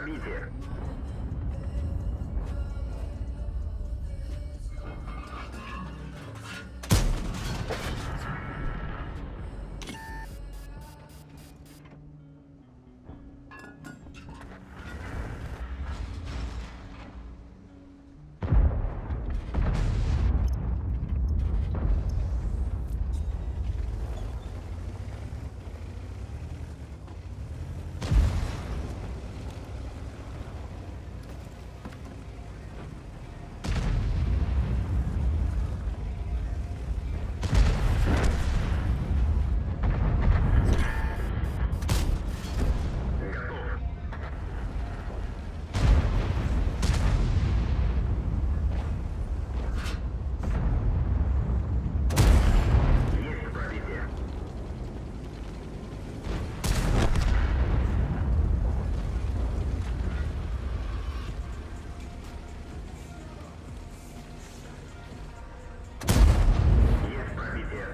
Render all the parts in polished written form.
Пробитие. Готов. Есть пробитие. Есть пробитие.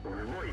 В бой!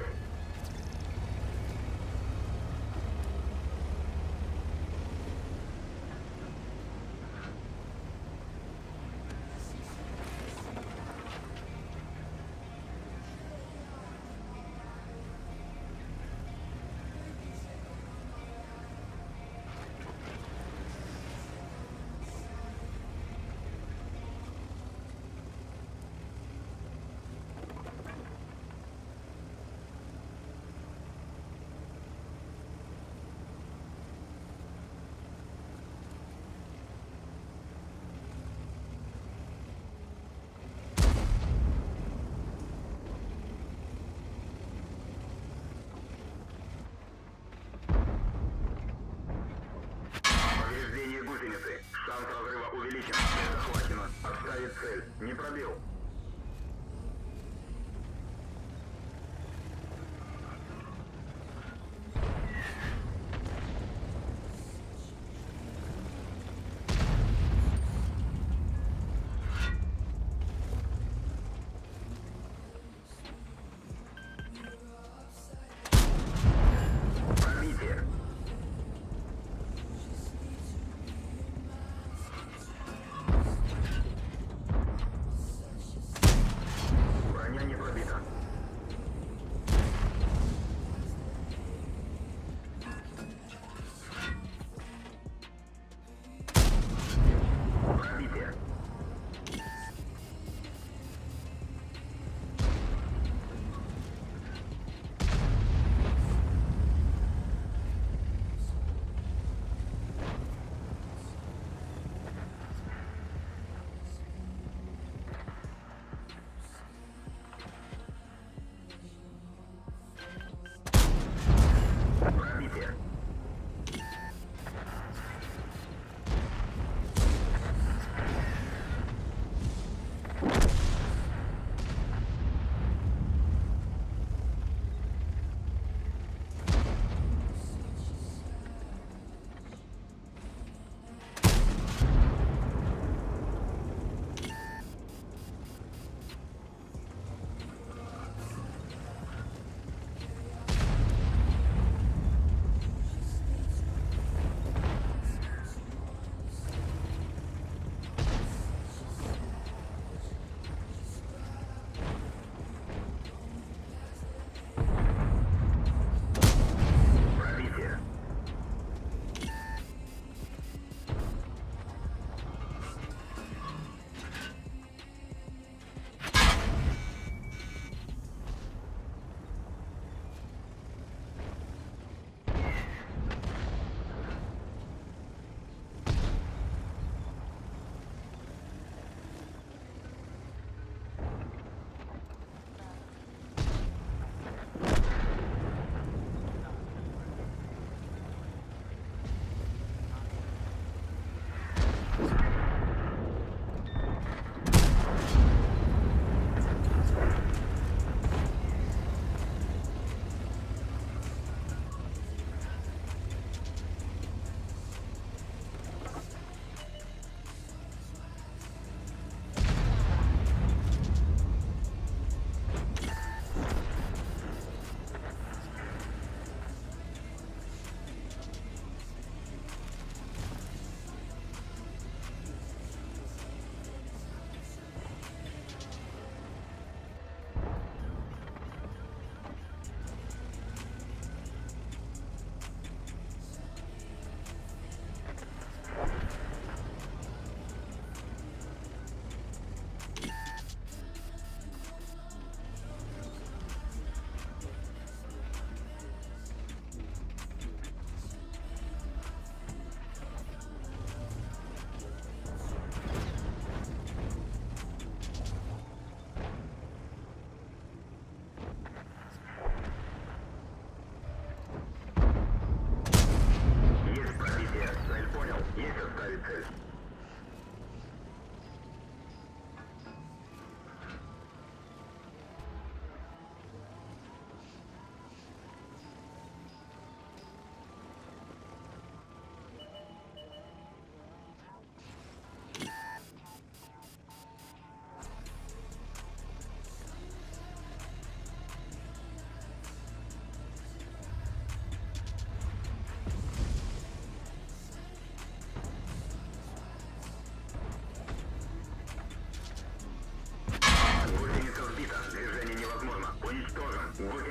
Повреждение гусеницы. Шанс разрыва увеличен. Цель захвачена. Отставить цель. Не пробил. Пробитие.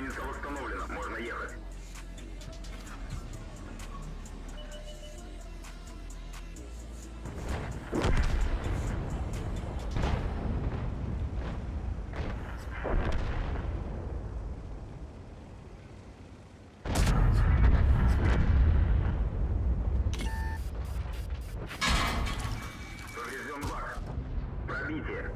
Гусеница восстановлена. Можно ехать. Поврежден бак. Пробитие.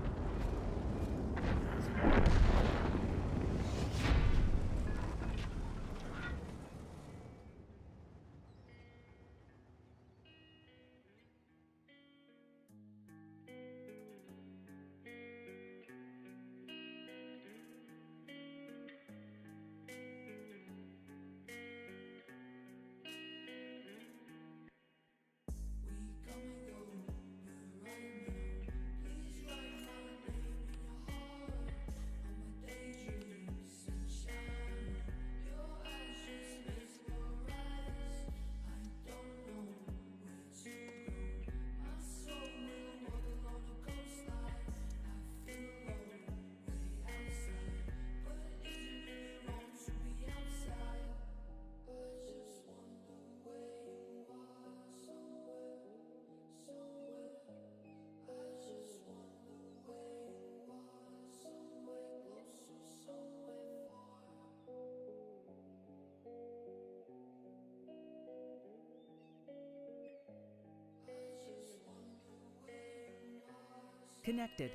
Connected.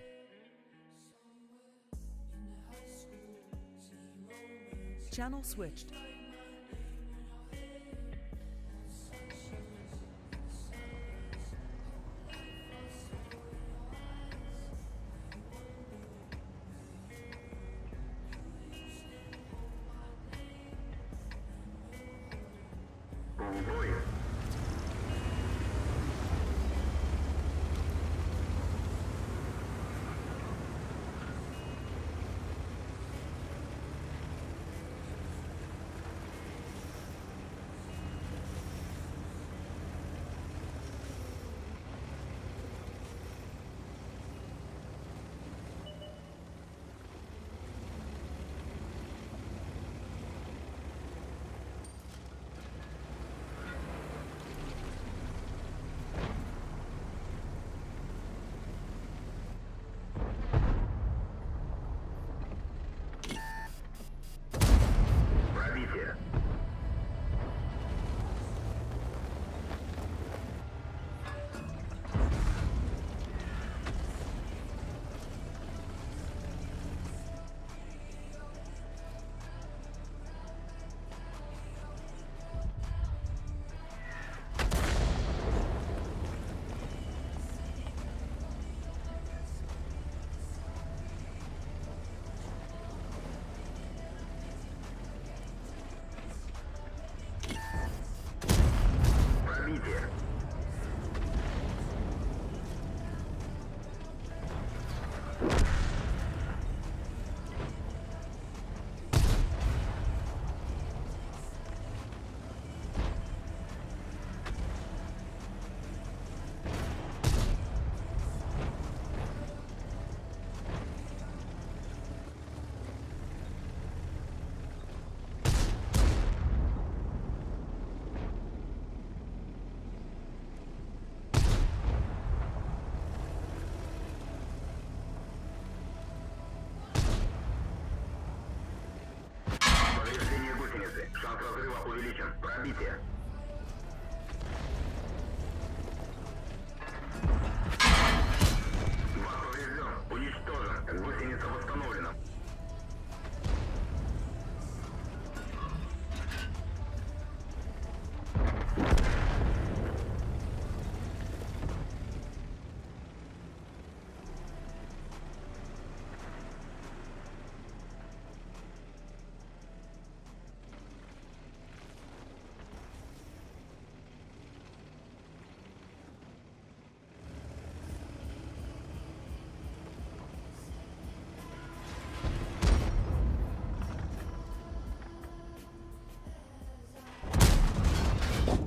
Channel switched. В бой. Пробитие. Пробитие. Повреждение гусеницы. Шанс разрыва увеличен. Пробитие. Бак поврежден. Уничтожен. Гусеница восстановлена.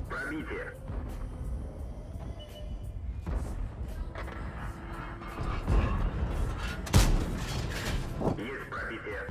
Пробитие. Есть пробитие.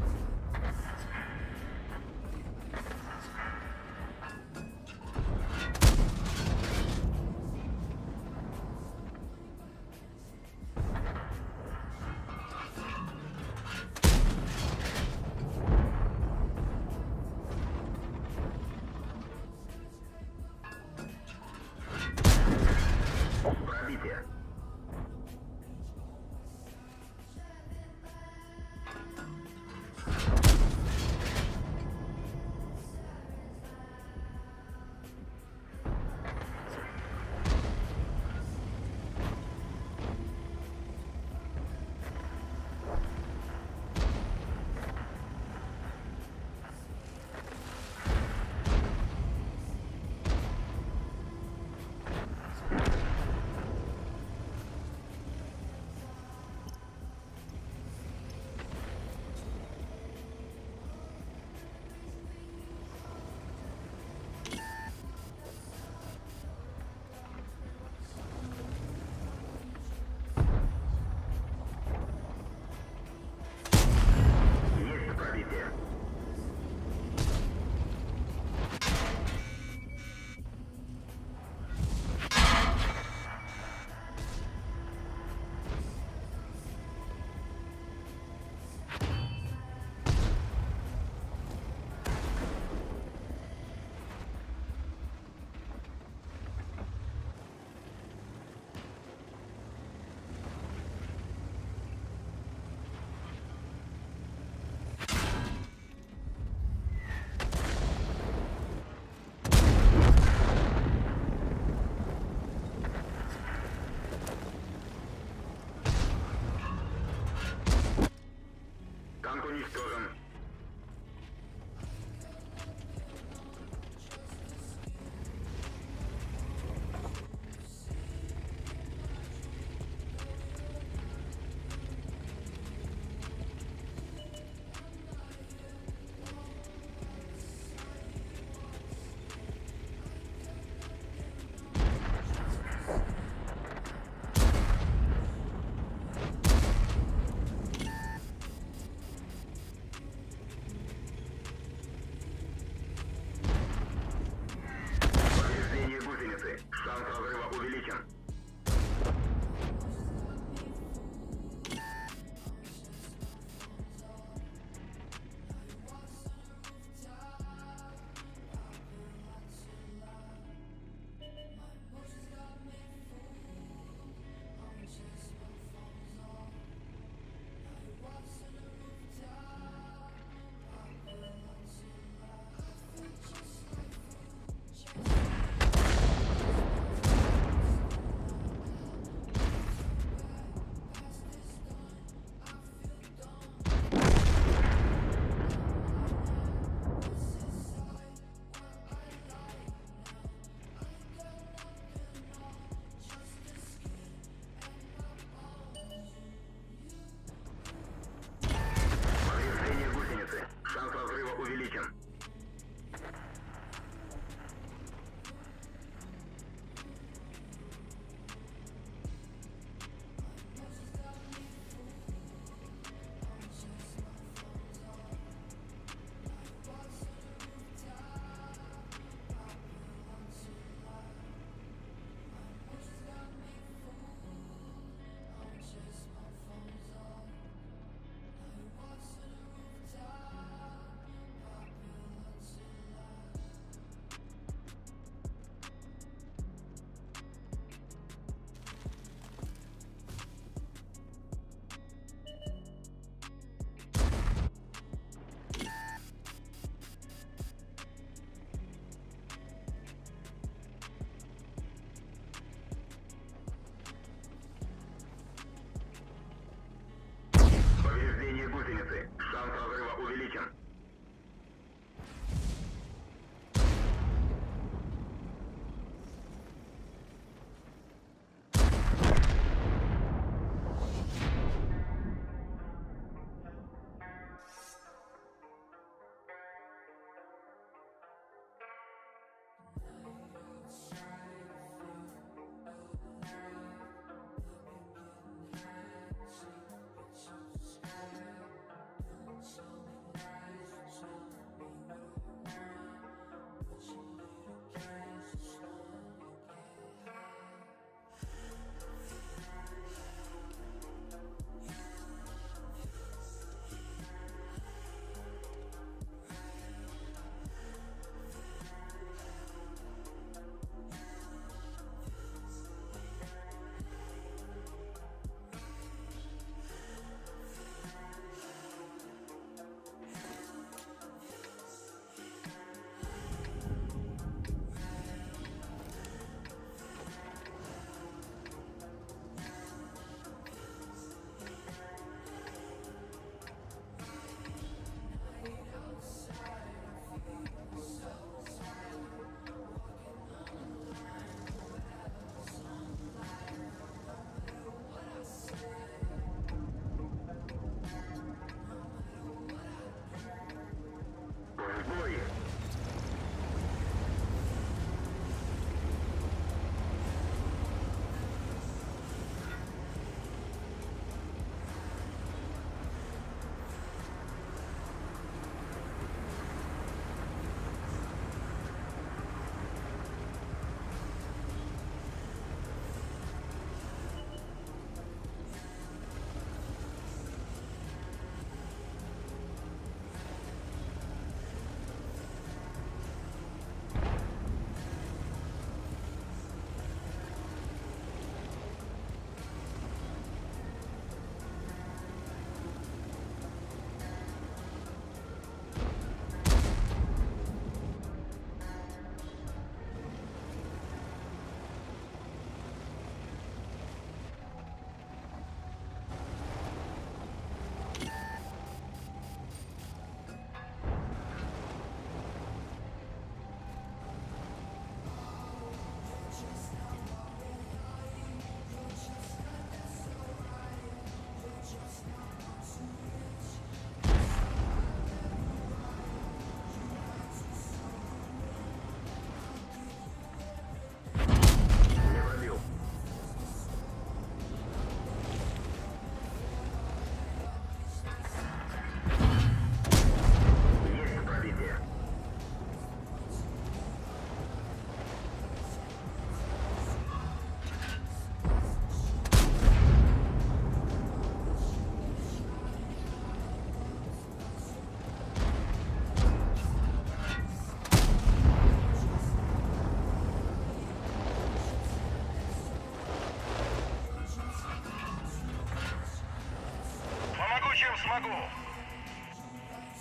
врагу!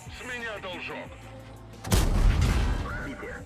С меня должок! Пробитие.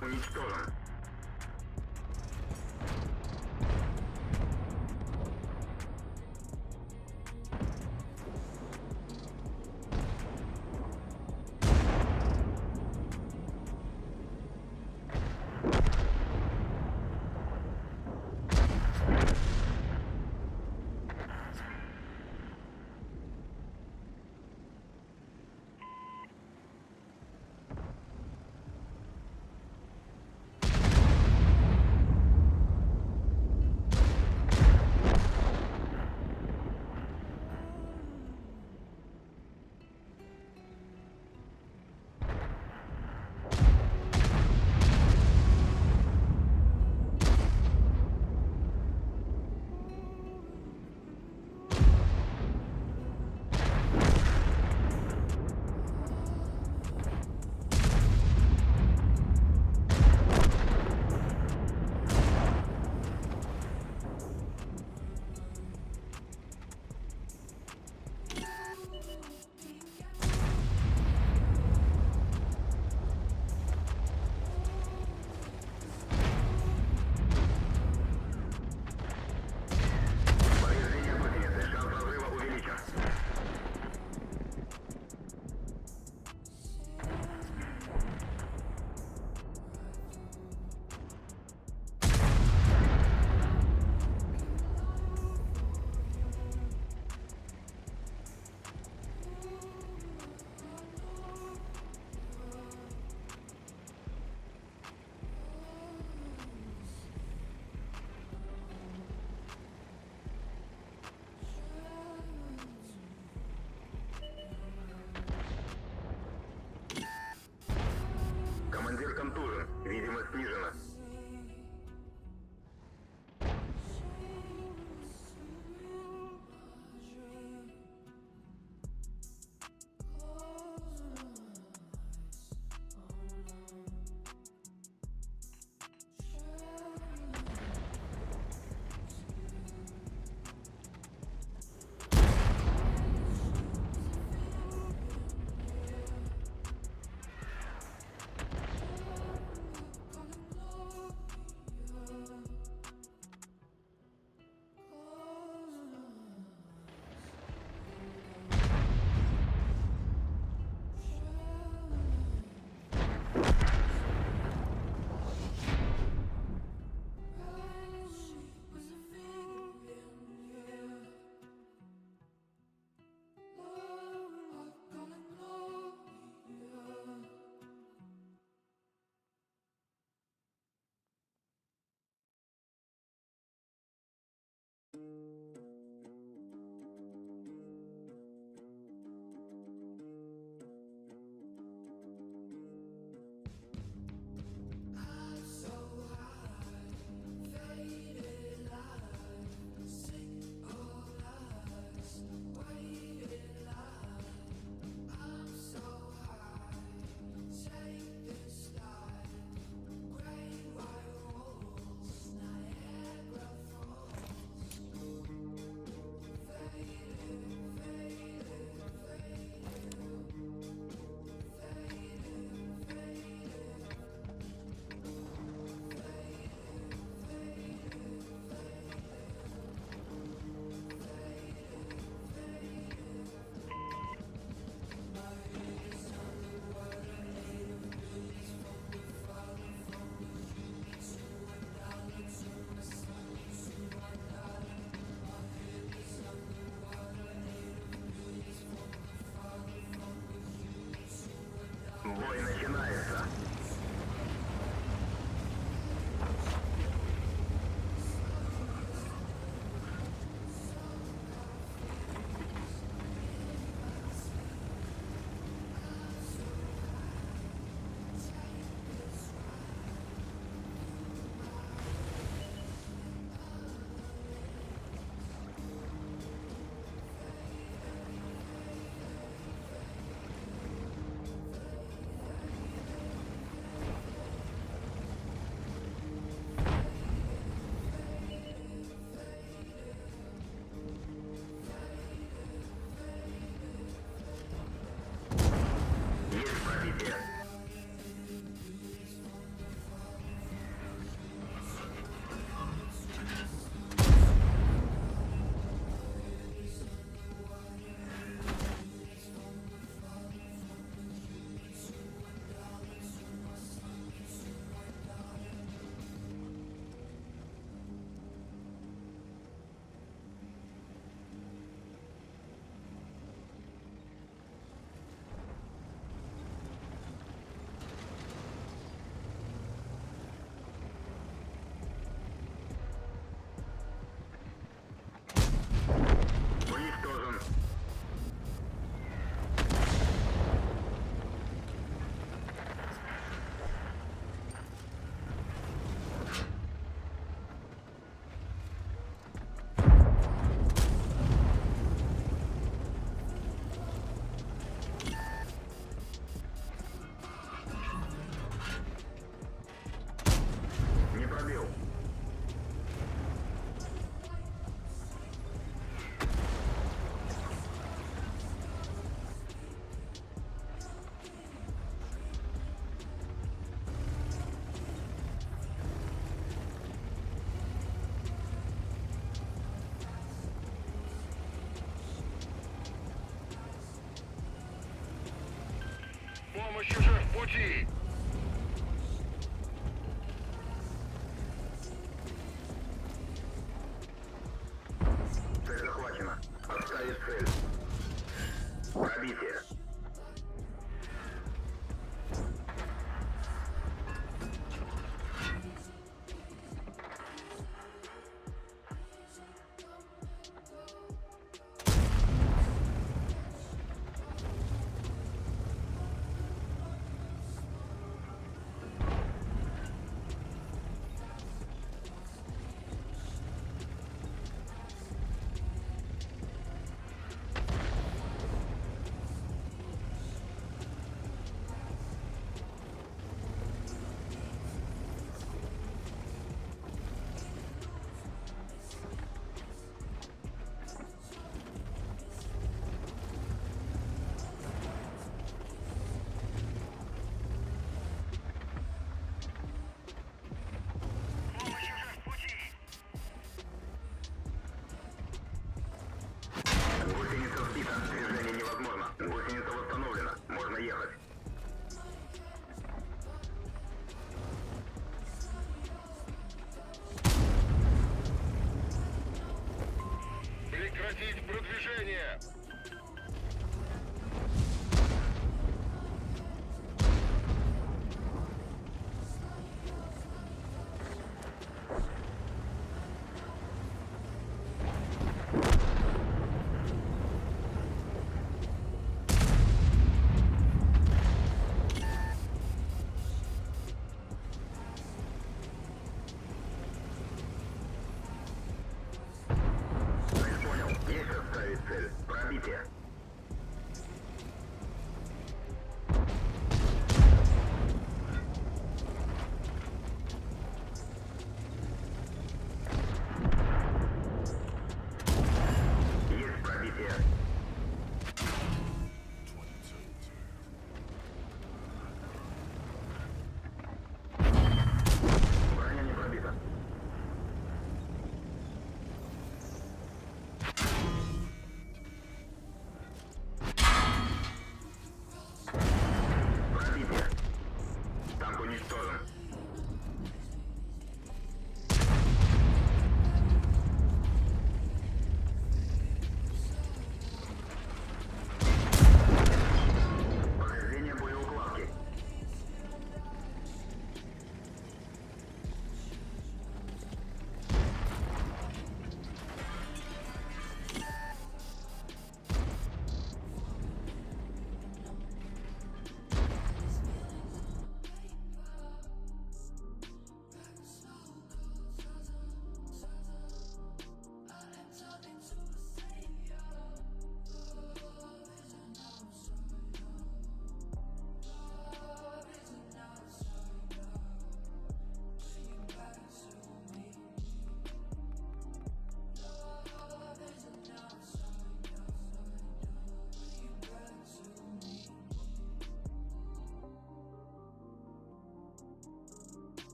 Враг уничтожен. пути! Цель захвачена. Отставить цель. Пробитие. Помощь уже в пути! Гусеница сбита. Движение невозможно. Гусеница восстановлена. Можно ехать. Прекратить продвижение! Цель понял. Есть отставить цель. Пробитие. Есть пробитие. Броня не пробита. Пробитие. Танк уничтожен. Повреждение боеукладки.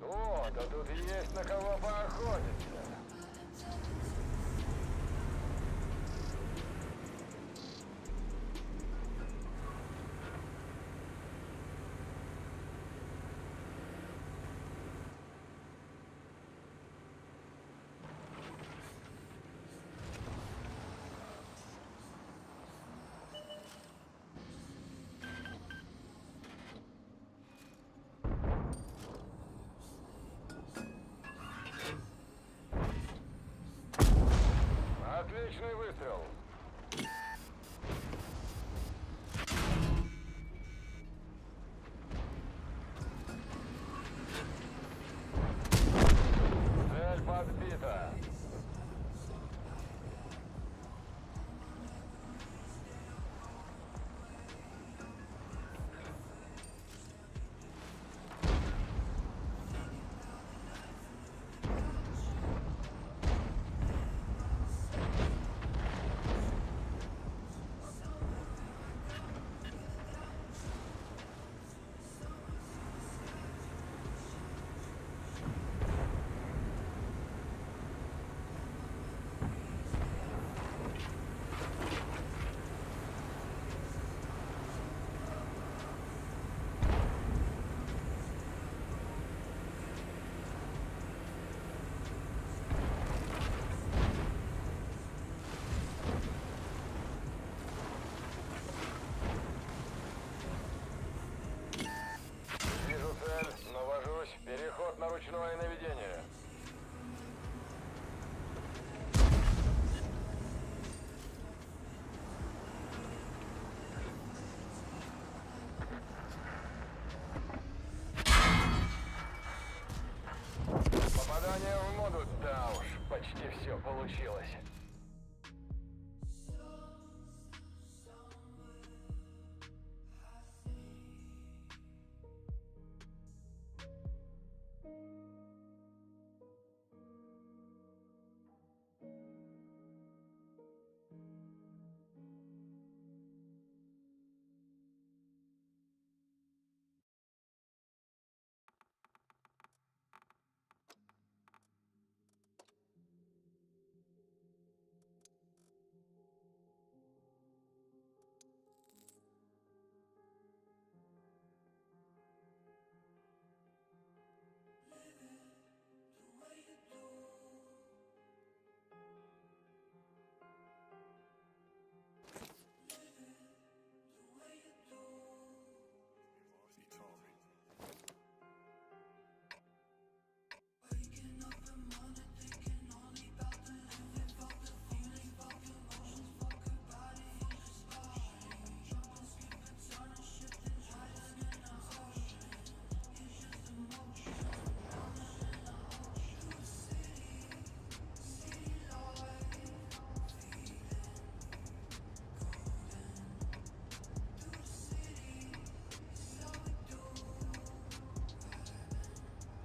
О, да тут есть на кого поохотиться. Отличный выстрел. Цель подбита. Ручное наведение. Попадание в моду, да уж, почти все получилось.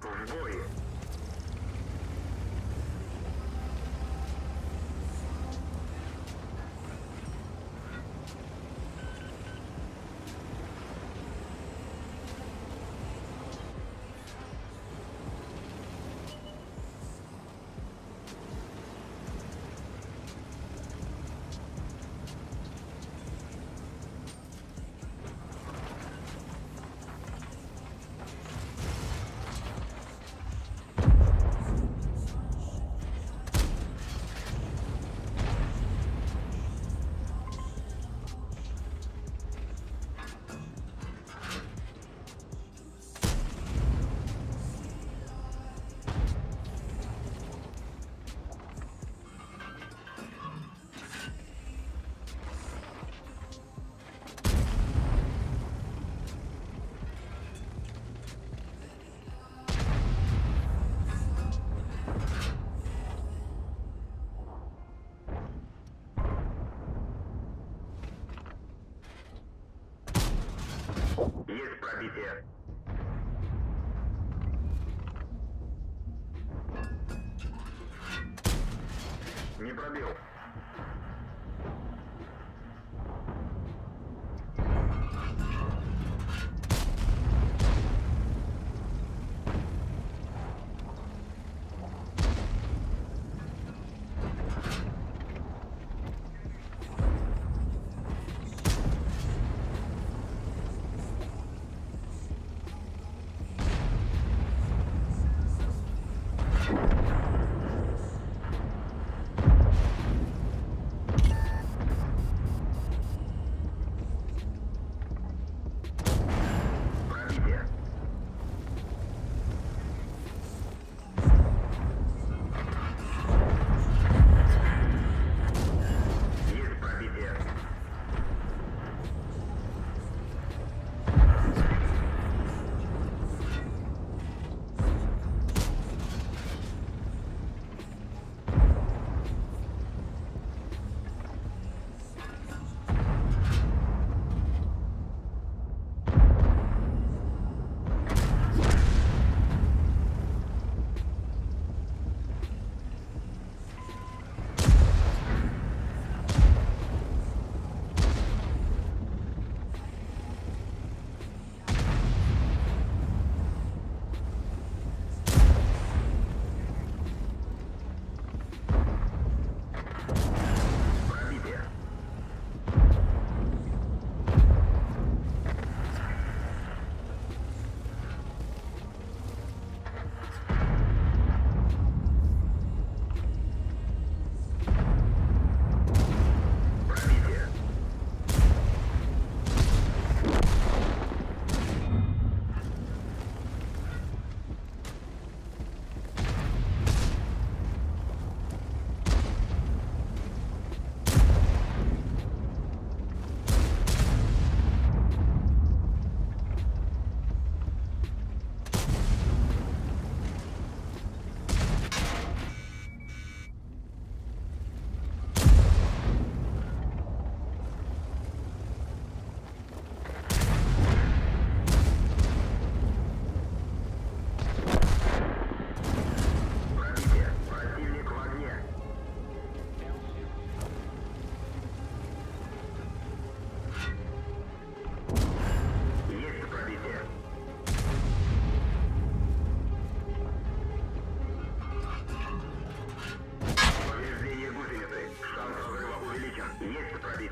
В бой! Есть пробитие. Не пробил.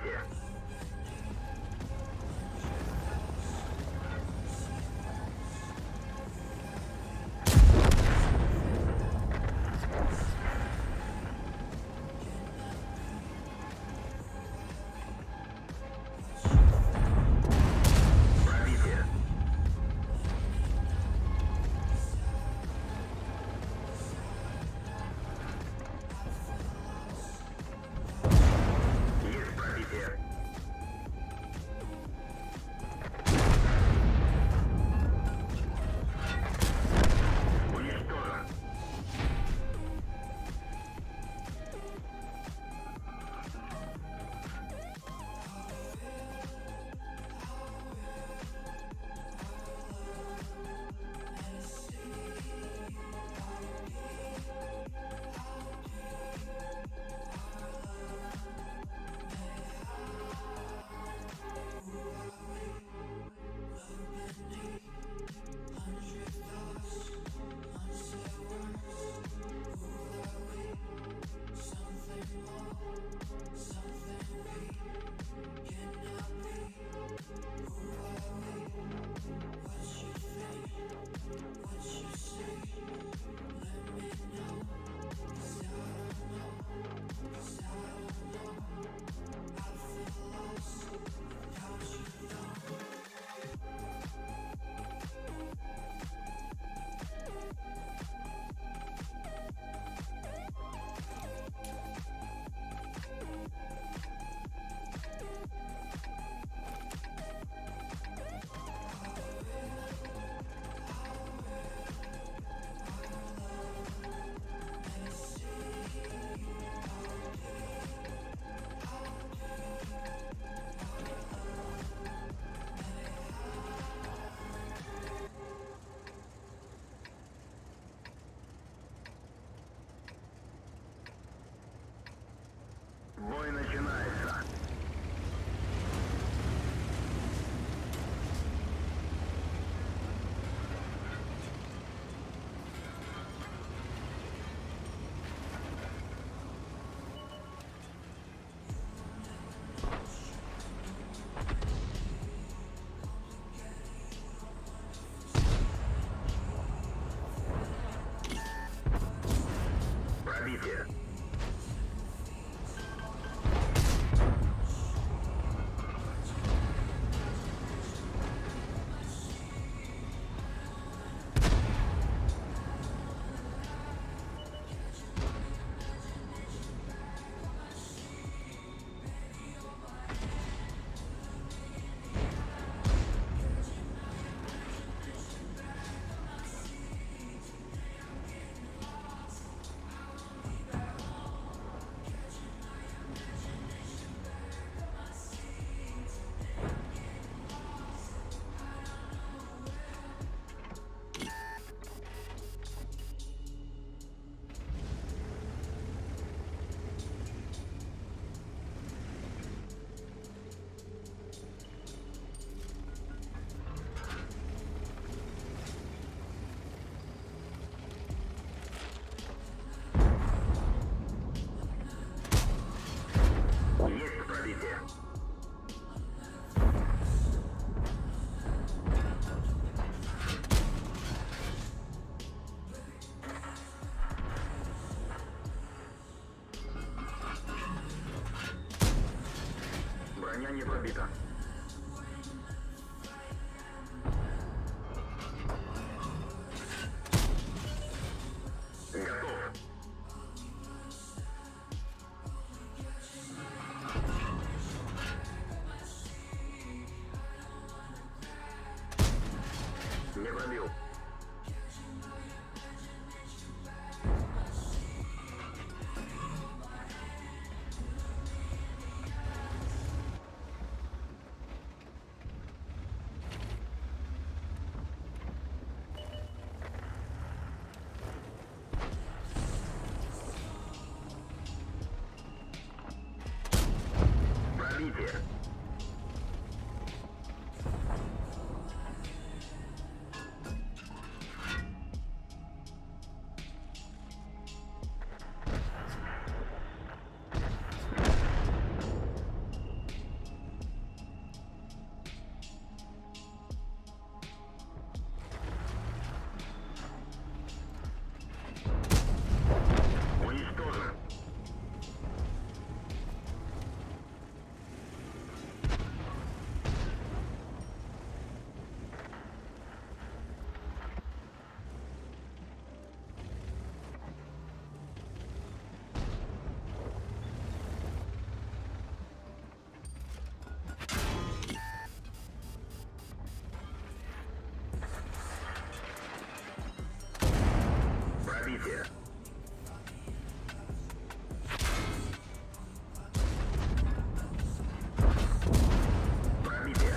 Пробитие. Пробитие. Есть пробитие. Уничтожен. Бой начинается. Пробитие. Есть пробитие. Броня не пробита. Готов. Не пробил. Пробитие. Пробитие. Пробитие.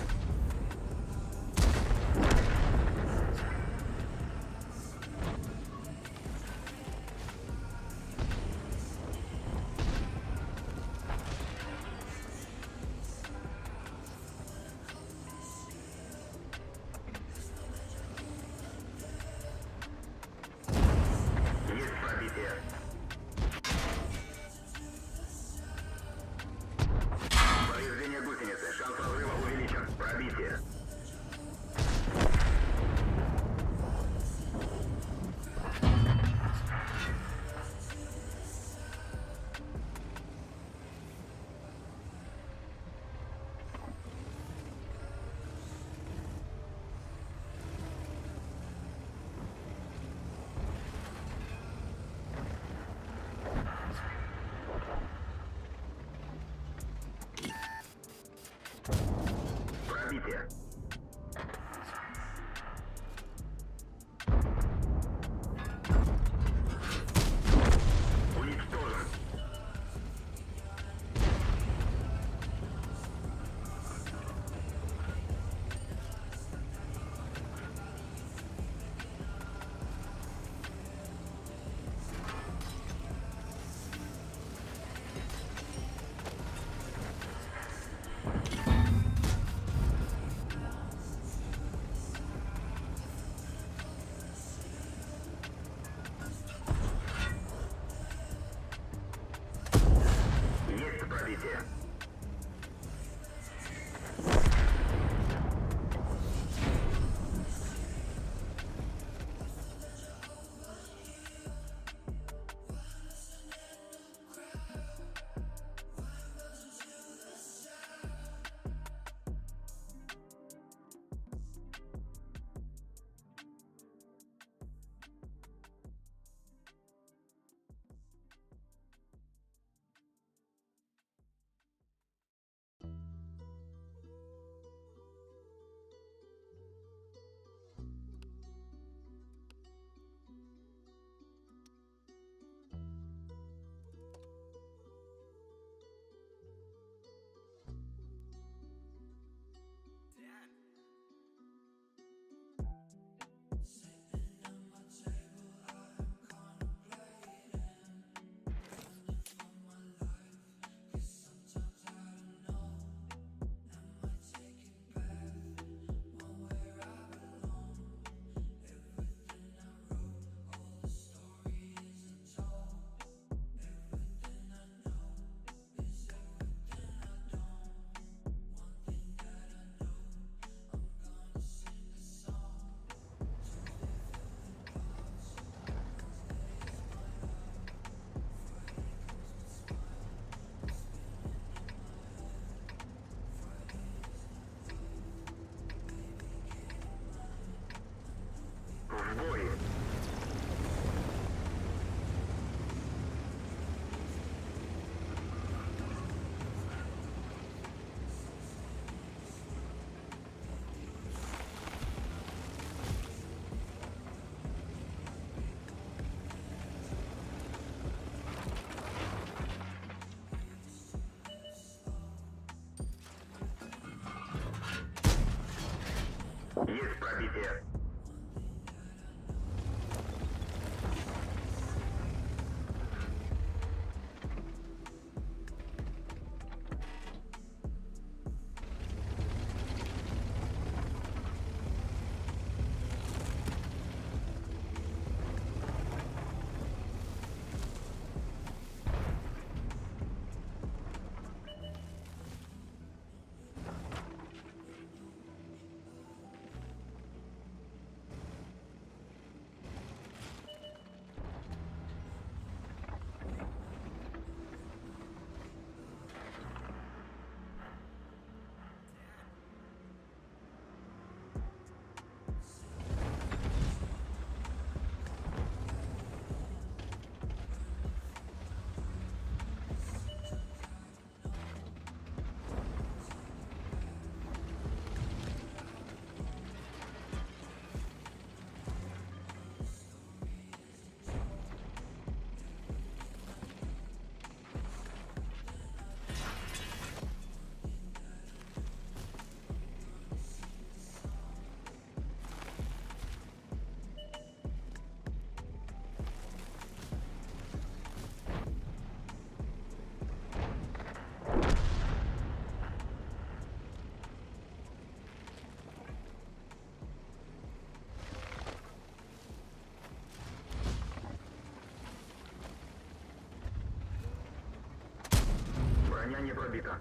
не пробита.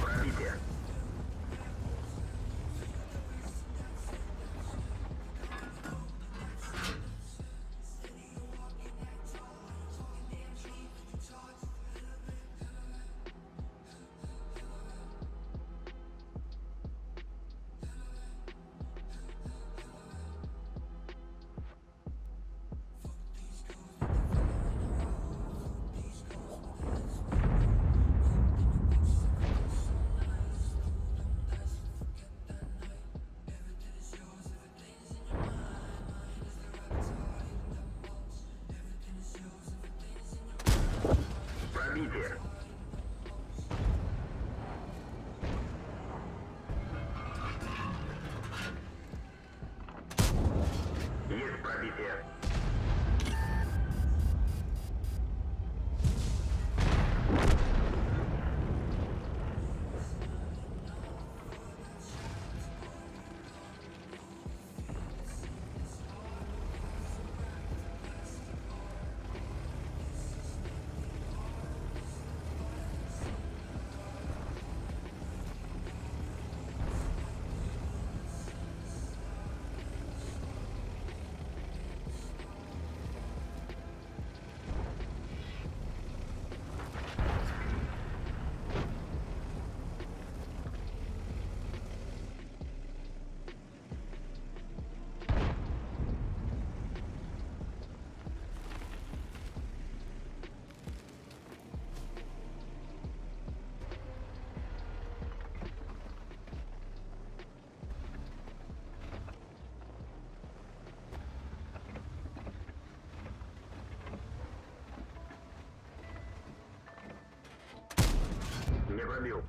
Пробитие. Пробитие. Есть пробитие. Не пробил.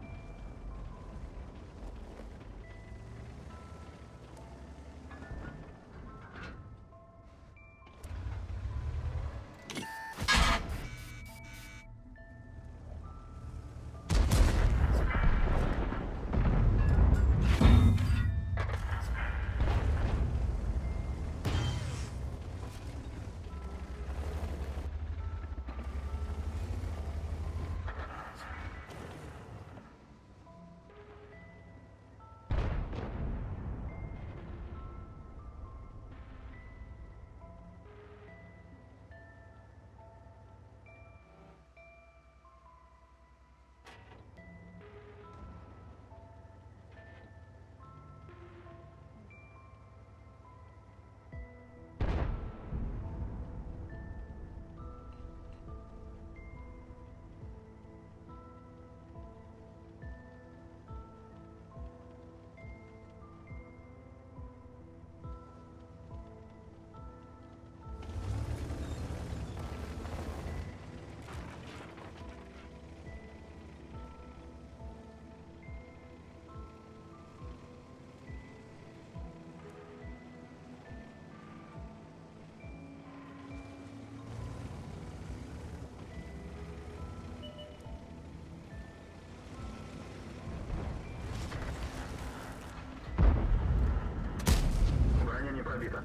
Броня не пробита.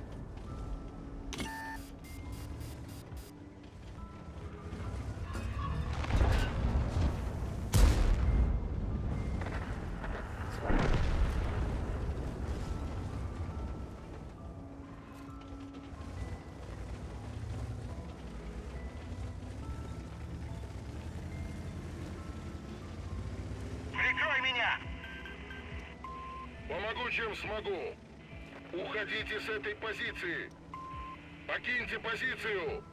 Прикрой меня! Помогу, чем смогу. Уходите с этой позиции. Покиньте позицию.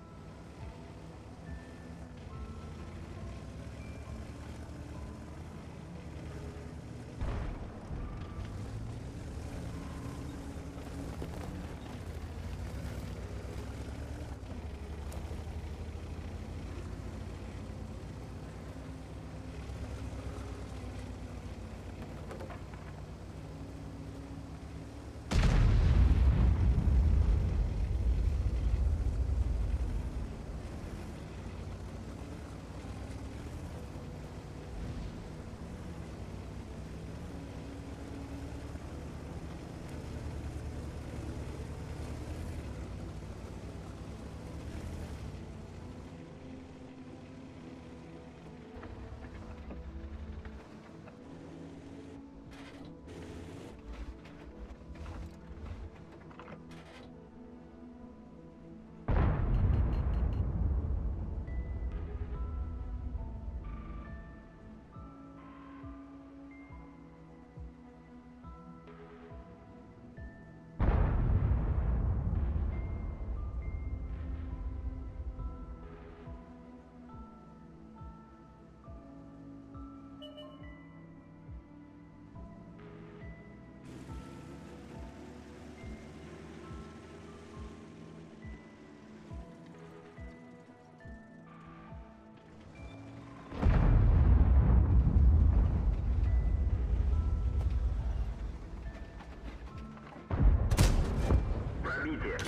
Пробитие.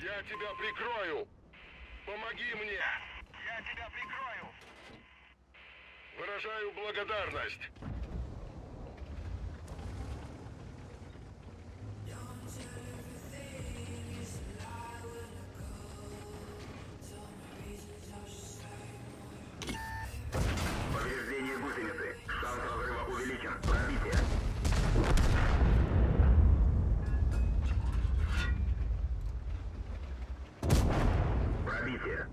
Я тебя прикрою! Помоги мне! Я тебя прикрою! Выражаю благодарность! Повреждение гусеницы. Шанс разрыва увеличен. Пробитие. Пробитие.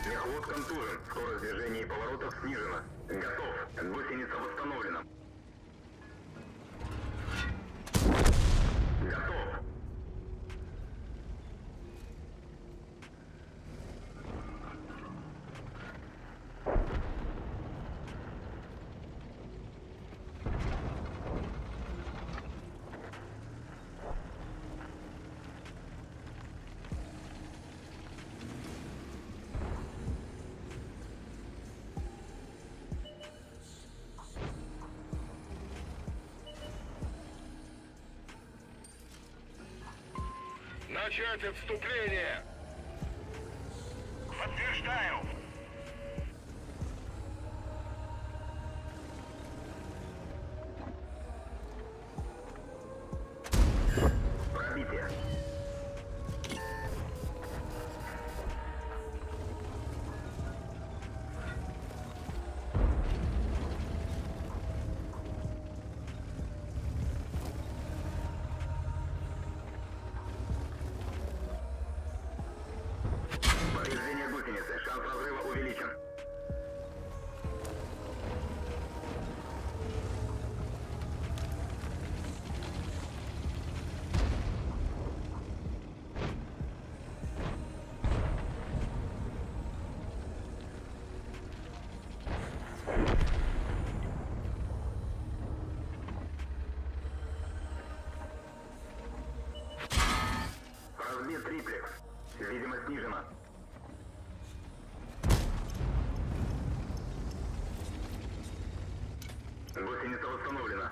Мехвод контужен. Скорость движения и поворотов снижена. Готов. Гусеница восстановлена. Готов. Начать отступление! Подтверждаю! Пробитие. Повреждение гусеницы. Шанс разрыва увеличен. Разбит триплекс. Видимость снижена. Гусеница восстановлена.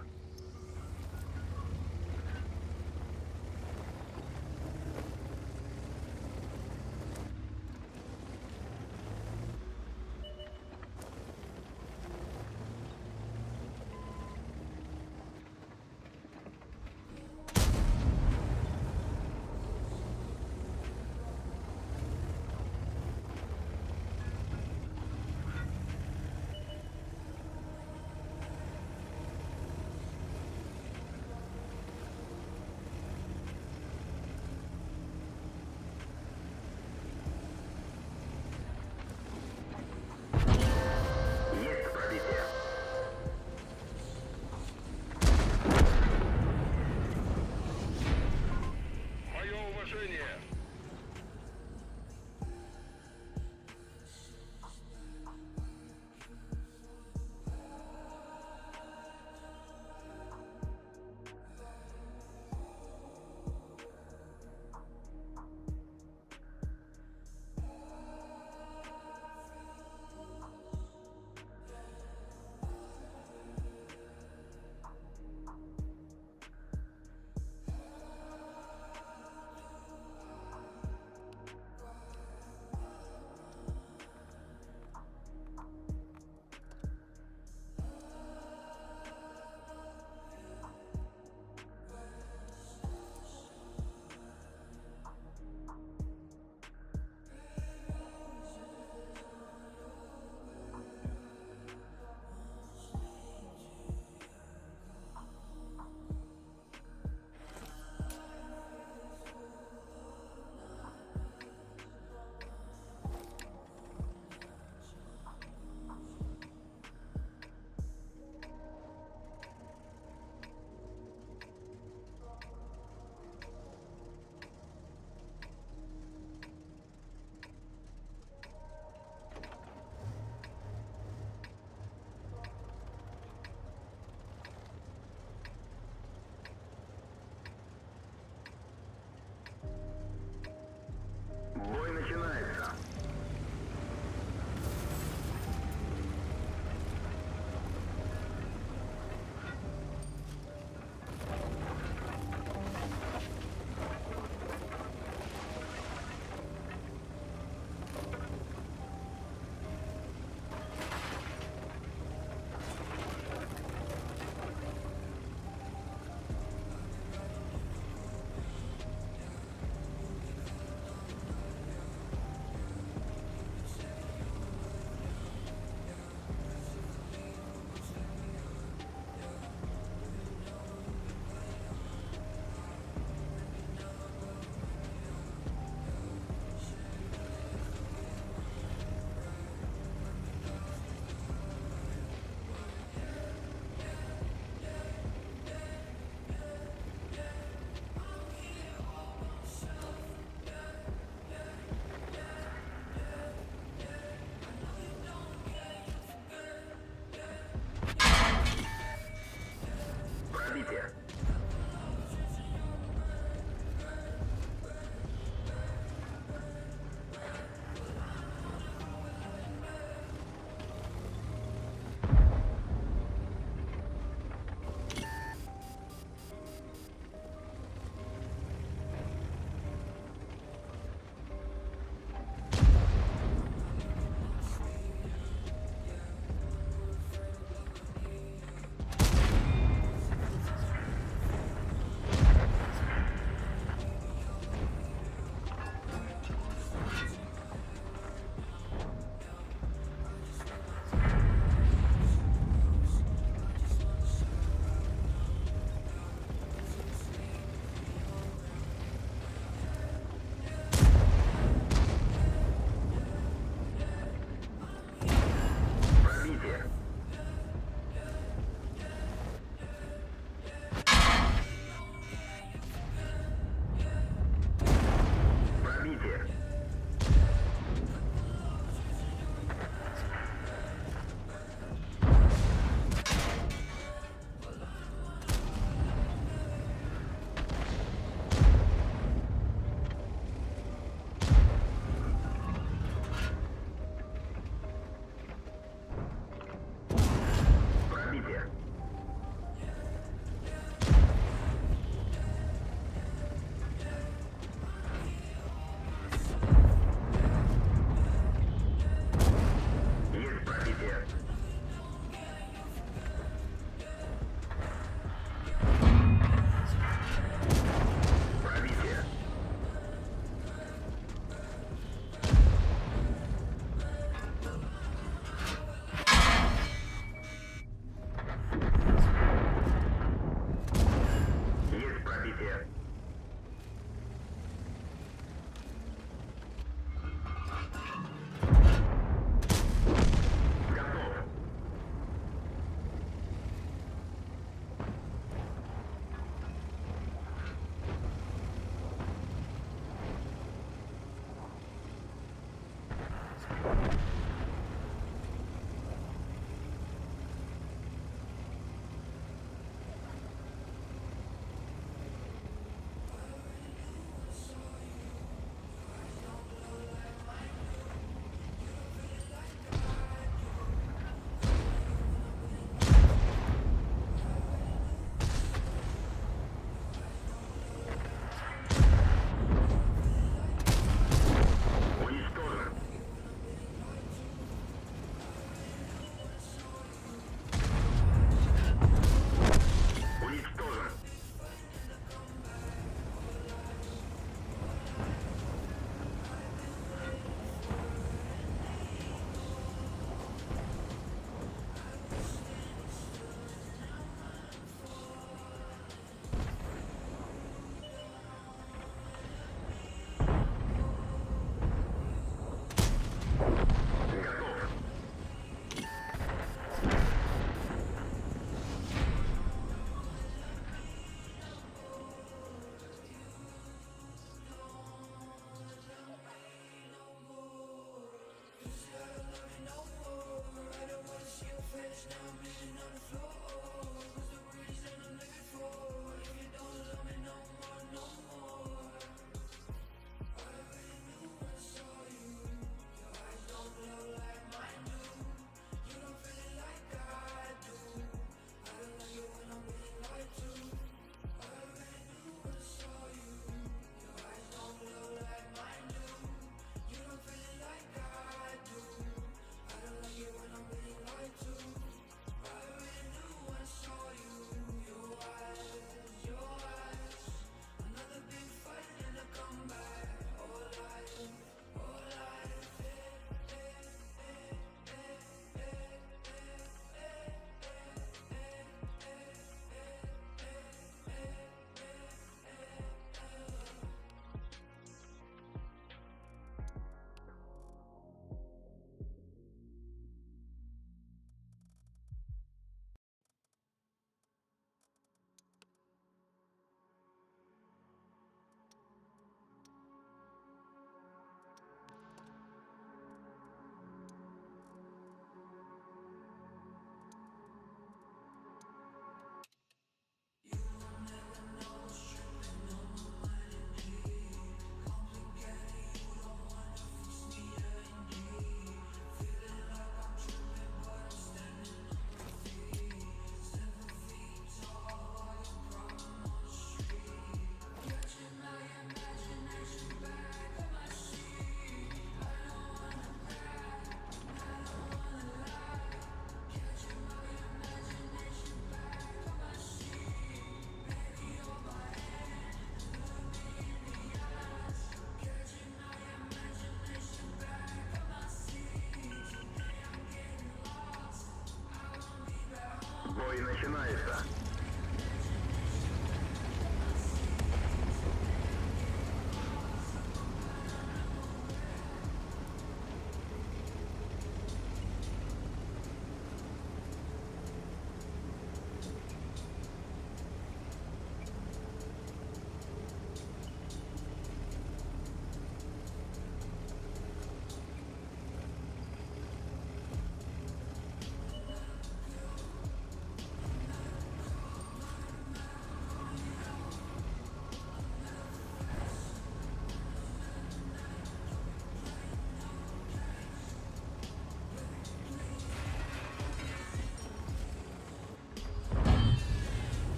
Бой начинается.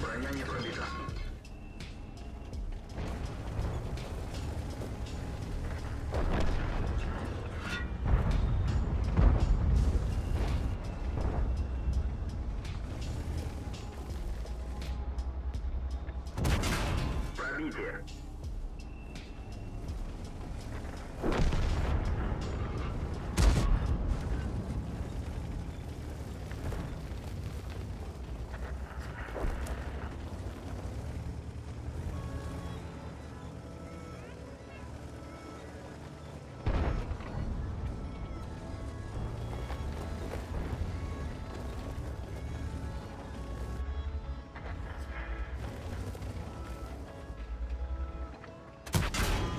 Броня не пробита. Пробитие.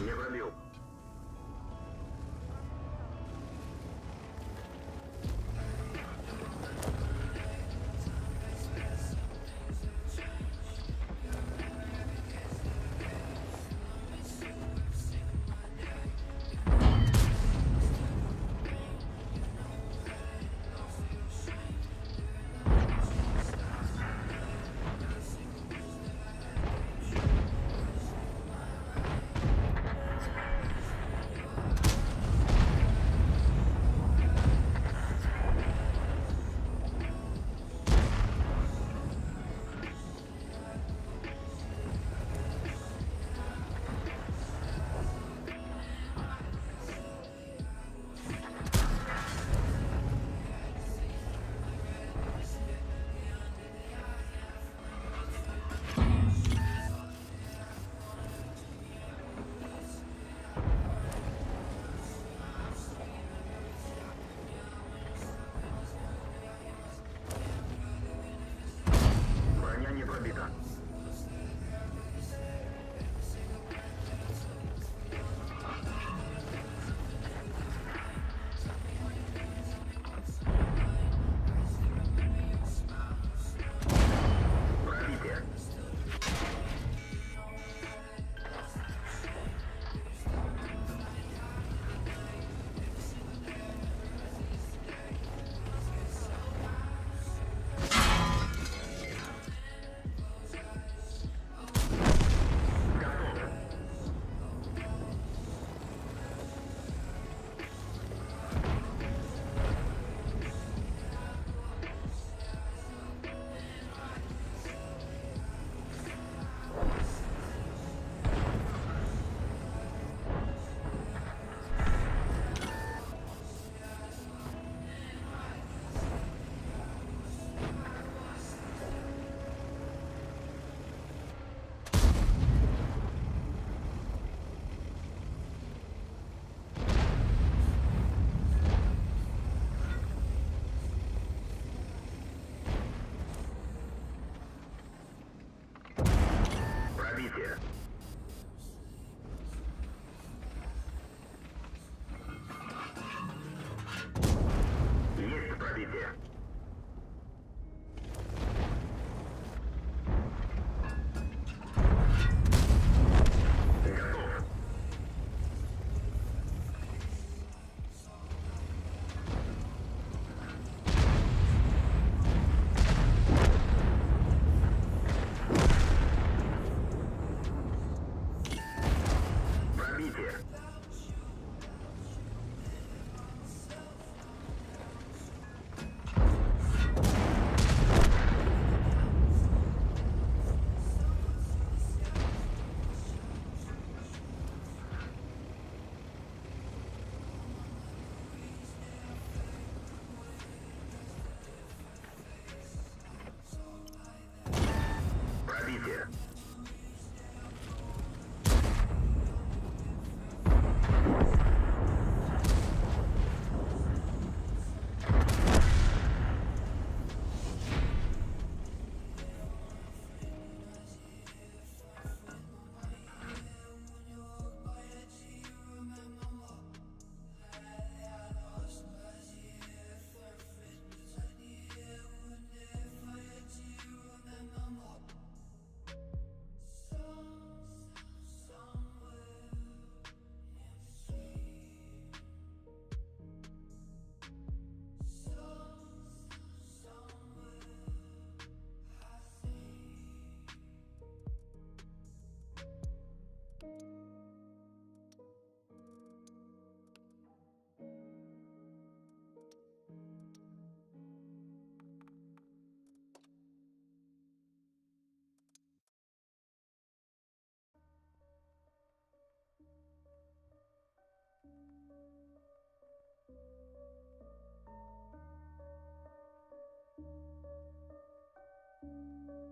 Не пробил. Броня не пробита. Пробитие. Готов. Пробитие. Пробитие. Готов. Пробитие. Пробитие.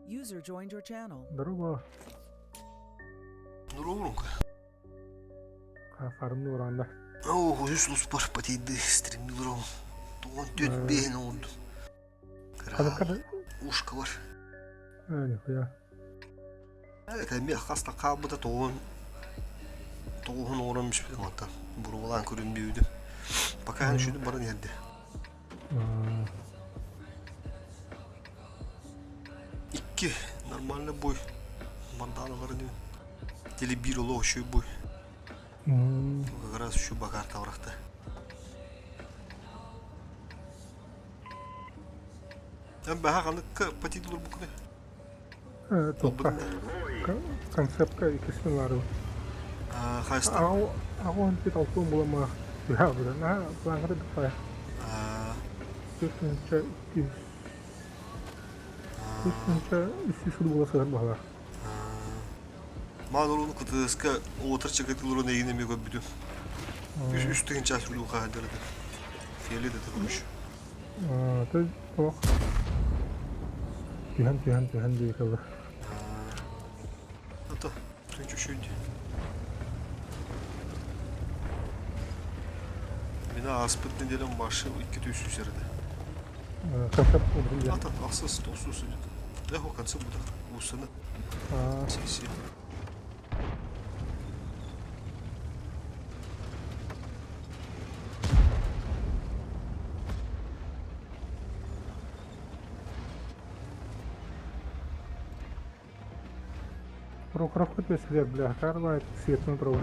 User joined your channel. Здорово. Нуруурунка. Фармны уранда. Оо, үс луспар патийды стримнилром. Туон түт бэһин оҥордум. Кыра ушка бар. А, нихуя. Это эмиэ хаста хаалбыта тоҕуһун тоҕуһун оҥорон бүспүтүм оттон буруолаан көрүн бүүйдүм. Пока үшүдүм баран иһэрдэ. Икки нормальный бой. Банданаларын телебир олох үчүгэй бой. Как раз үчүгэй бакаар табырахта. Эн бэһэ ханыкка патидылар букуны? Туохха? Концепка иккисин ылаарыбын. Хайста? Аҕа пит алтуон буламаах түһэ быдан. Аа, плаҥҥа да Төрт икки 4 300 буола сыһар баһылаах. Маан уруну кытыска уотар чакытылырын эйин эми көрбүтүм. Үс үс тыһынча сүлүү хаһадырды. Фиали да көрүш. Ты туох түһэн түһэн түһэн диэки Ата, тынчу шүйді. Мина ааспыт неделям башы икки түс эрде. Концерт Ата, ахсыс тосус идет. Эхо конце будет. Усына. Сессия. Прохоровка свет, бля, карла свет на траву.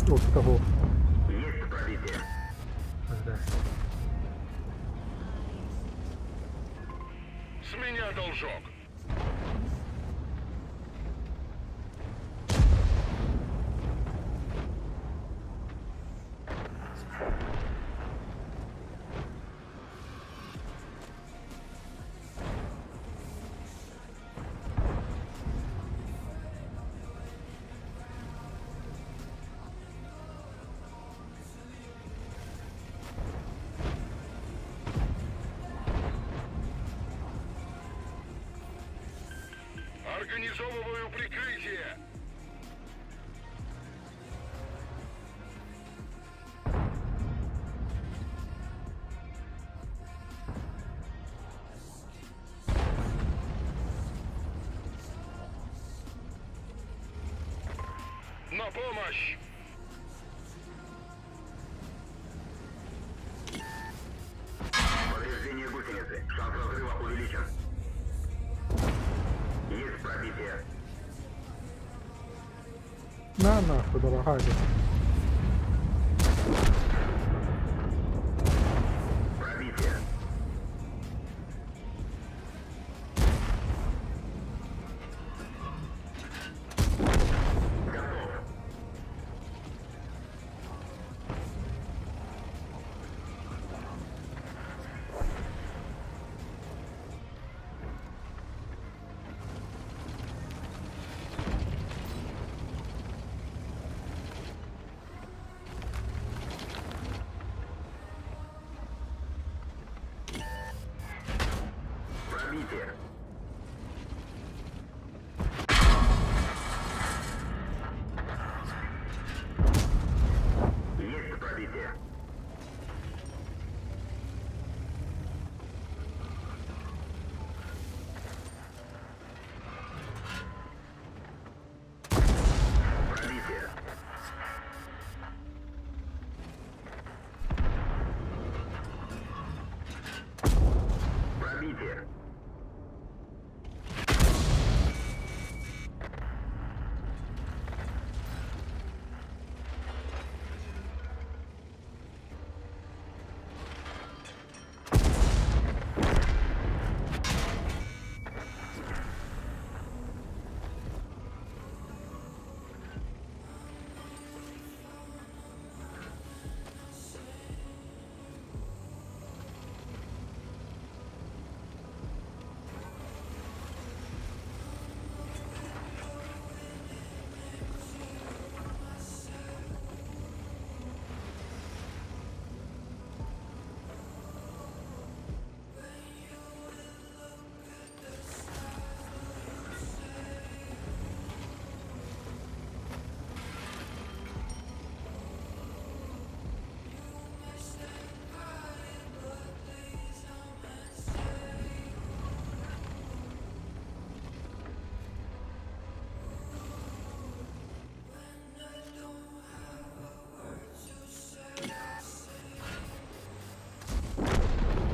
Вот того. Есть пробитие. Да. С меня должок. Организовываю прикрытие. На помощь! На нахуй, дорогая. Пробитие. Готов. Пробитие. Есть пробитие. Пробитие. Пробитие.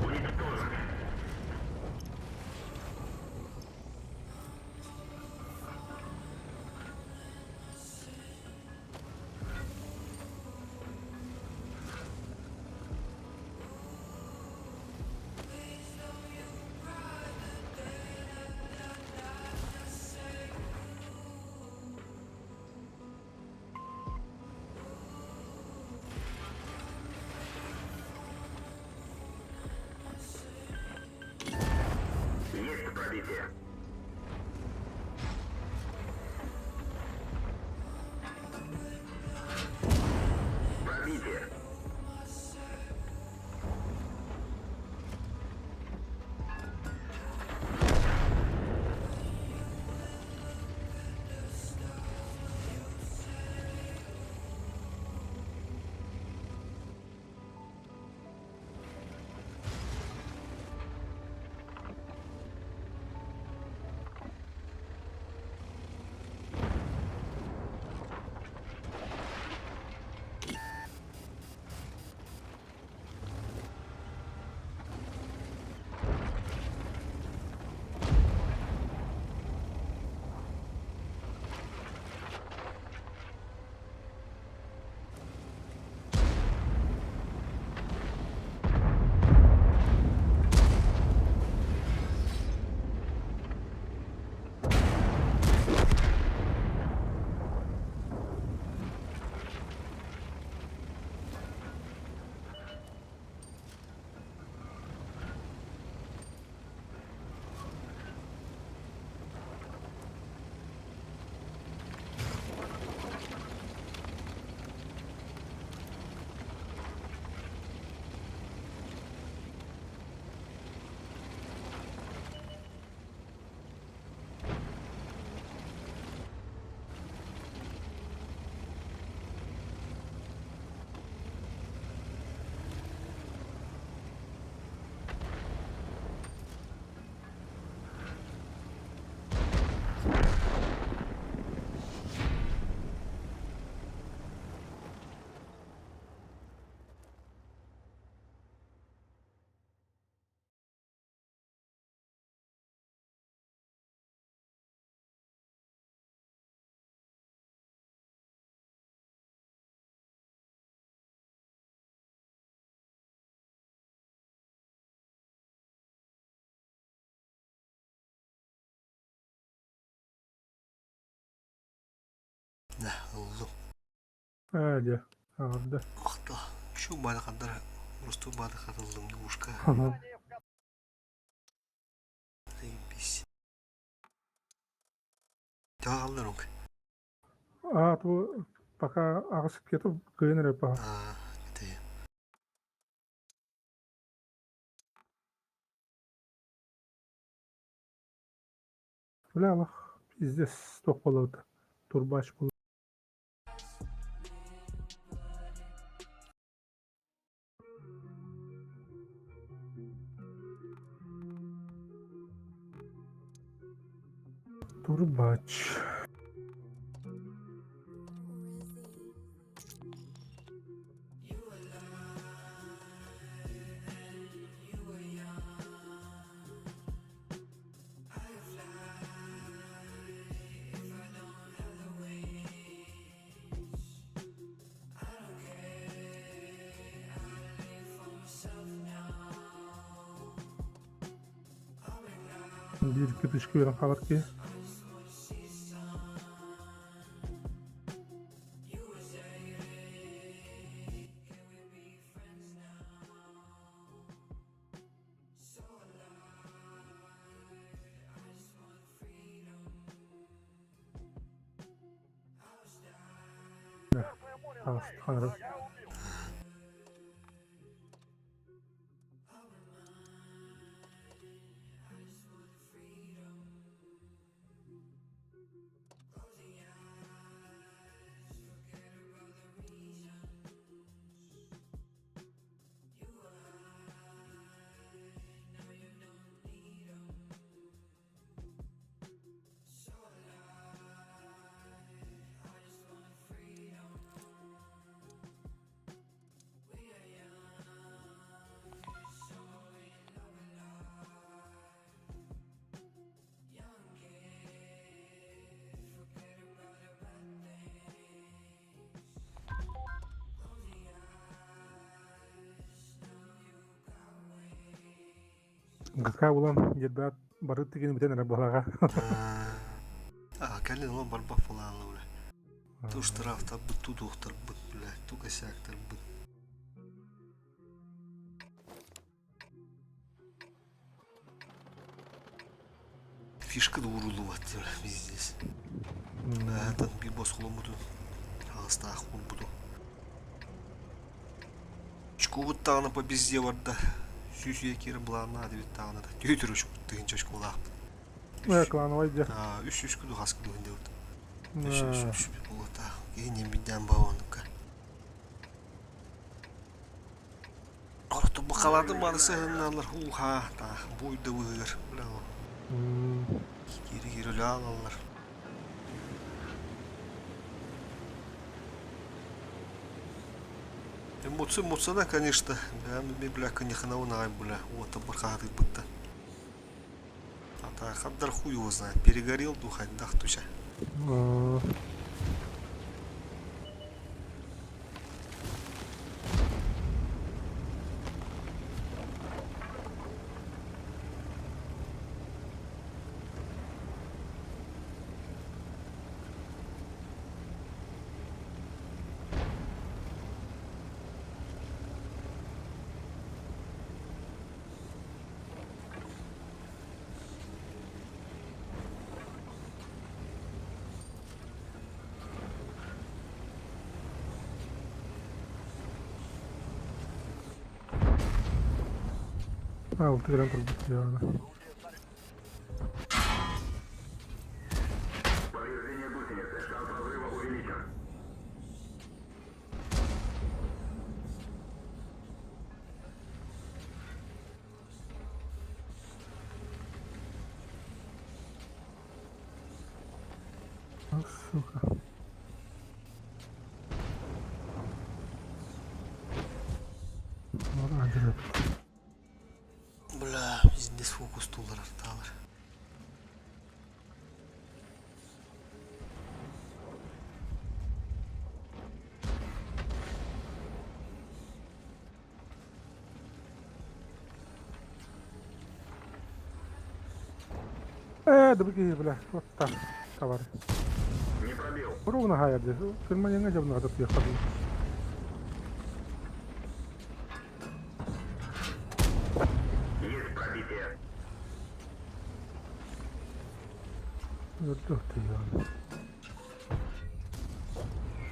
Уничтожен. Есть пробитие. Пробитие. Да, ыллым. Ээ дьэ, аҕырда. Махтал. Еще баадахандара просто баадахат ыллым двушка. Заебись. Тааллар онк. Аа, ту пока аҕыс кету кыйын эрэ паха. Аа, это Бля, Аллах, пиздец, туох буолабыт. Турбач буолла. Турбач. Биир кытышка үөрэн хаалар киһи. Таҕыстаххына Гыкаа булан дьэрбэт бары тигини бүтэн эрэ буолаҕа. А, кэлин ол барбах буолаалла бля. Ту штрафтарбыт, ту туохтарбыт, бля, ту косяктарбыт. Фишка да ууруллубат пиздец. Бээтэн биир босхоломмутун, аҕыстаах уурбутум. Очкобут даҕаны по пизде барда. Сүүс үйэ киирэн былааннаах эбит даҕаны да. Түһүтүр тыһыынча очколаахпыт. Э, клановай дьэ. Үс үс күнү хас күнү диэбит. Үс үс үс буолуохтаах. Киһи нембиддээн баҕаныкка. Букалаатын бары сыһынналар ууха таах буйда быһыгар бля киири киири өлө алаллар. Эмоция эмоцияна, конечно, бля, бля, конечно, аҕай бля, уота бархаатыйбытта. А хабдар хуй его знает, перегорел дух, дах туча. Алты грамм турбут дьиэҕэ. Повреждение гусеницы. Шанс разрыва увеличен. Сука. Бля, пиздец фокус тулар арталар. Э, да бля, вот так, товар. пробил. Ровно хайар дии. Фирманеҥҥа дьабыныга тутуохха дуу. Есть пробитие. Өрдөх тыйыан.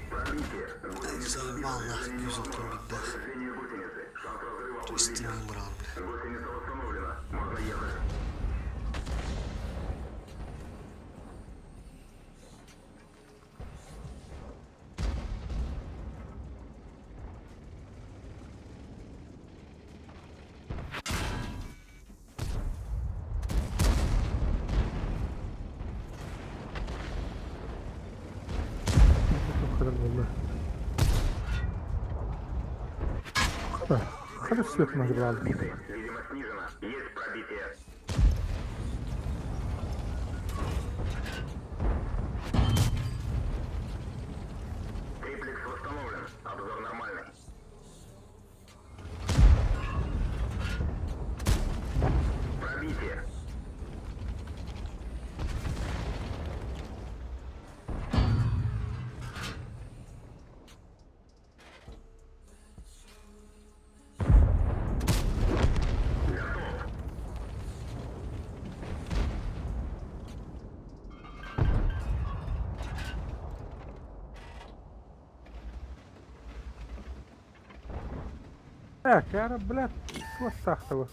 Пробитие. Гусеница сбита. Валлах, Движение 131-дээх. Движение гусеницы. Шанс разрыва увеличен. Истиҥ быраҕан бля. Гусеница восстановлена. Можно ехать. Хадar буолла. Хада свет награл. Сбиты. Видимо, снижена. Есть пробитие. Триплекс восстановлен. Обзор нормальный. Пробитие. Готов. Так, яра, блядь, туох сахтaba.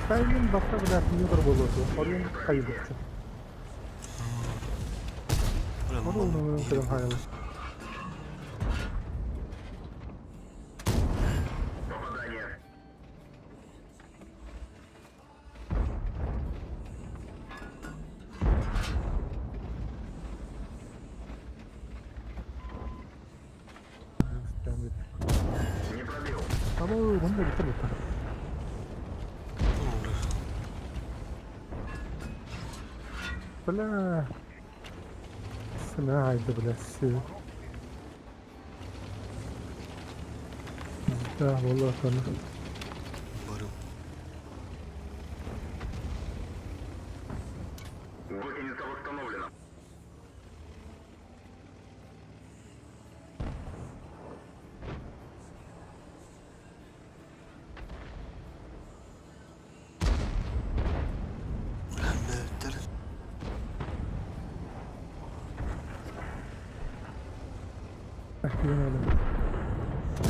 Тайнын бакта, блядь, не буолуоту. Орун хайбычча. Бля, Орун манна кэлэн хайалы. Попадание. Не пробил. Ама онда битер битер. Бля. Сына айда, бля, си. Да, буолла тону. Барым. Гусеница восстановлена. Бля, мөттер.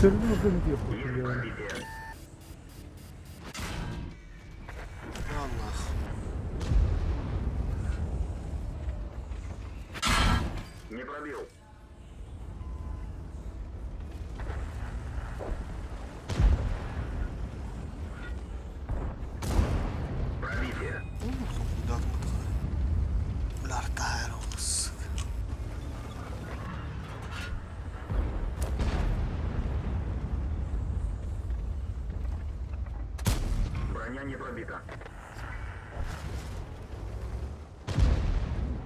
Көрдүм үрдүн диye Есть диye. пробитие. Аллах. Не пробил. Пробитие. Куда Бля, артайр, сука. Броня не пробита.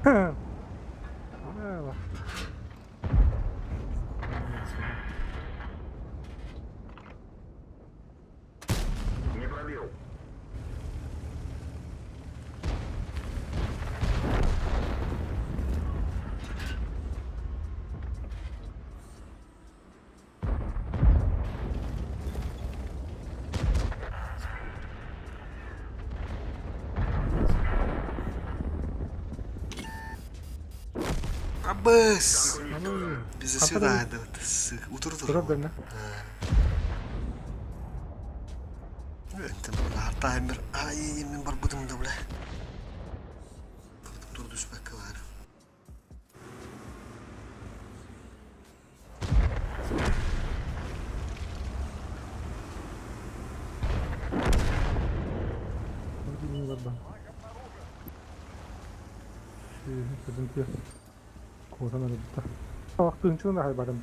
Бля. Не пробил. Абыс! Танк уничтожен. Без сюда, да, сука. Утур Турар тур. дэнэ. Энтем бля, артайр. Ай, мен бар будым да, бля. Тур түспәккә бар. Куотан барым.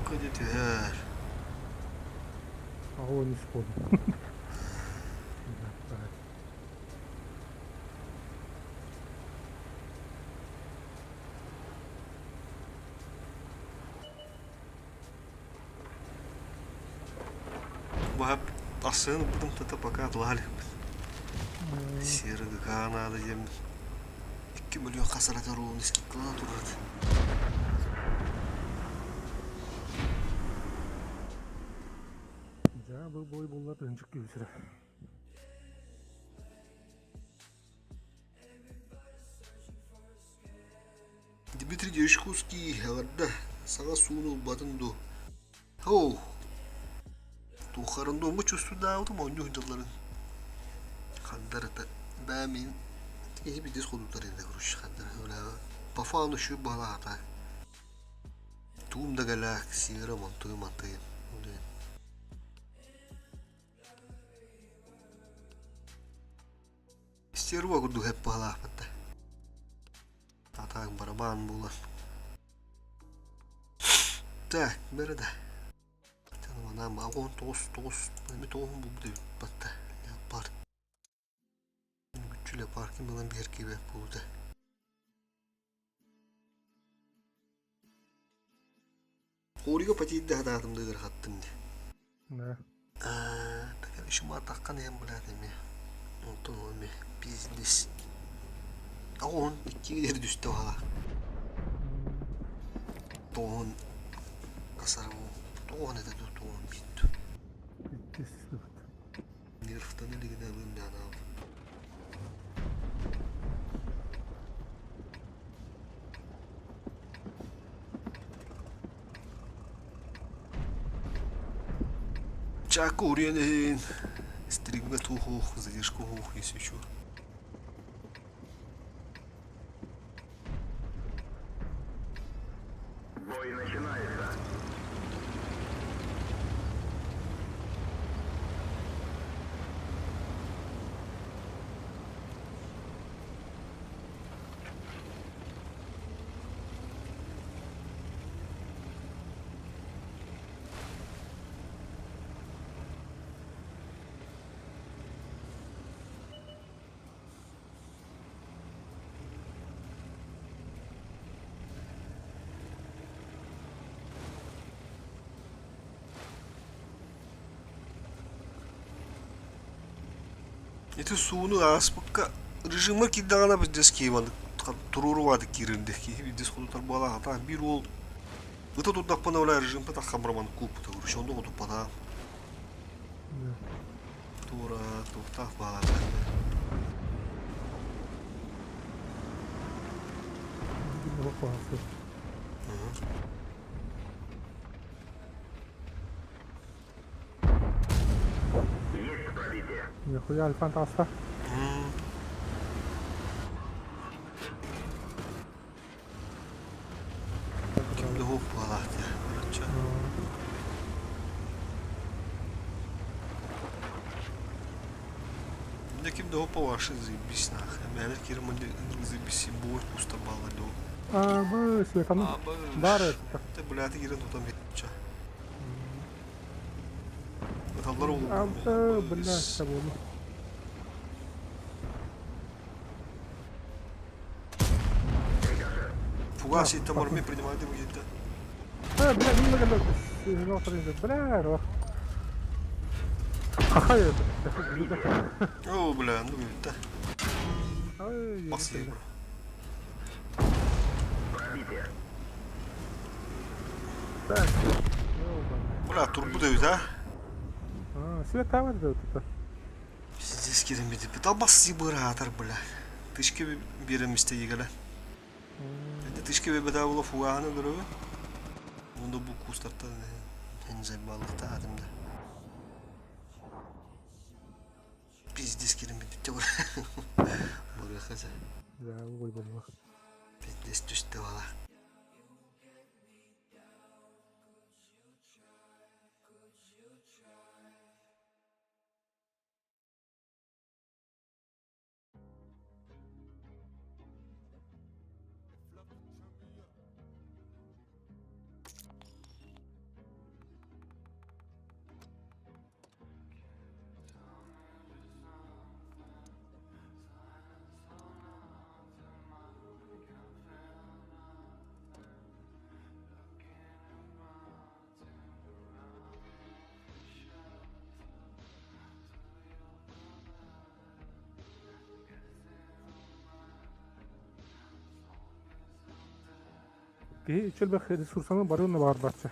Куда түһәр? Аҕа исполу. Баһап ассыын ылбытым тата пока атылаһа иликпин. Серый ГК наада диэммин. 2 миллион хасарата руун скидкалана турар. Дьэ, бу бой булла тыынчык күүсүрэ. Дмитрий Дьячковский эҕэрдэ саҥа суун ылбатын дуу? Оу, туоххарын чувствуйдаабытым оонньуу сылдьалларын. Хандарыта бээ мин киһи биирдэс ходуутар инде короче хандар по фану үчүгэй баҕалаата. Туум да гэлээх сиэрэ мантыы мантыы. Стерва курдук эп баҕалаахпыт да. Атаак барабан буолар. Так, бэрэ да. Манан огон тоҕус тоҕус эми тоҕуһун булбут эбит батта. Леопард. Күччү леопардын булан биэр киибэт буолбута. Хорига потейда хатаатым да ыарахаттым дии. Да. Так еще матаххан иһэн блядь эми. Онтон ол эми бизнес. Оҕон икки түстэ баҕала. Тоҕун касарым тоҕун это тоҕун бит. Иккис сыт. Нервтан илигинэ ылын даанал. Чаку уруйан иһин стримҥа туох задержка уһуох если чё. Бой начинается. Ити сууну ааспыкка режимҥа киирдэҕинэ биирдэс киһи туруору киирэрдэх киһи биирдэс хотутар буолаахатаах биир уол ыта турдахпына бля режимпыт аххамраман кууппута короче онно хотуппатаах туора туохтаах баалар. Есть пробитие. Нихуя альфан таста. Ким да хуох буолаах короче. Мне ким да хопа ваши заебись нахуй. Мэлэр кирим заебись бой пусто балла до. А, бы светану. Бар это. Ты блядь кирен тутам ча. Аталлар А, ол. блядь, буолу. Фугас и там армия принимает его где-то. А, блядь, не могу. Бля, рох. Хахай это. О, бля, ну это. Ай, Спасибо. Пробитие. Так. Ёбаный. Бля, турбу дают, а? А, свет там это. Пиздец киремеди. Талбас быраатар, бля. Тышке беремисте егеле. Это тышке бебеда була фуганы дөрөбү. Онда бу кустартан хензе балыкта адымда. Пиздец киремеди. Бурахаза. Да, ой, болла. Пиздец түстө бала. Киһи үчүгэй ресурсаны барыан да баҕарбачча.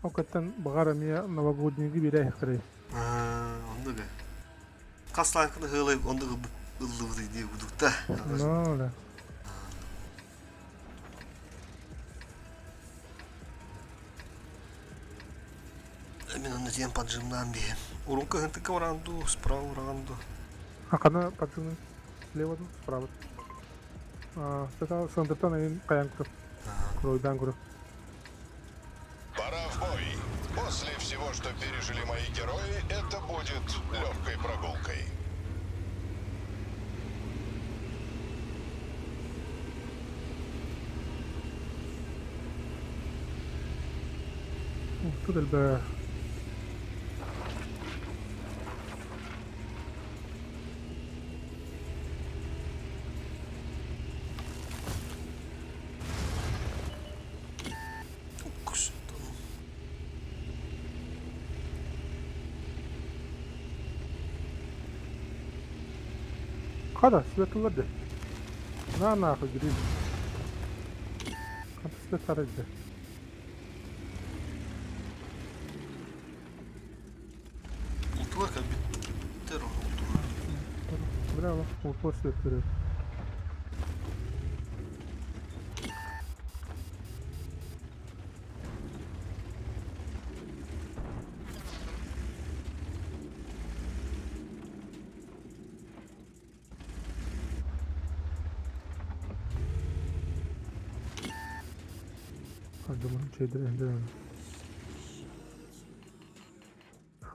Ол кэттэн баҕар эмиэ новогоднийгы биэрэ иһэхтэрэй. Оннук ээ. Хас лаанканы ыһыалай оннук ыллыбытый дии курдук да. Ну да. Мин онно тиийэн поджимнаан биһиэм. Урукку ыһынтыкка баран дуу, справа баран дуу. А хана поджимный? Слева дуу, справа. Сандыртан айын хайан көрө. Кройдан көрө. Пора в бой. После всего, что пережили мои герои, это будет легкой прогулкой. Тут элбэх. Хата, светлар дии. На нахуй, гриб. Хата светлар дии. Ултуга кэлбиттэр ултуга. Браво, упор светлары. Думаю, чейдер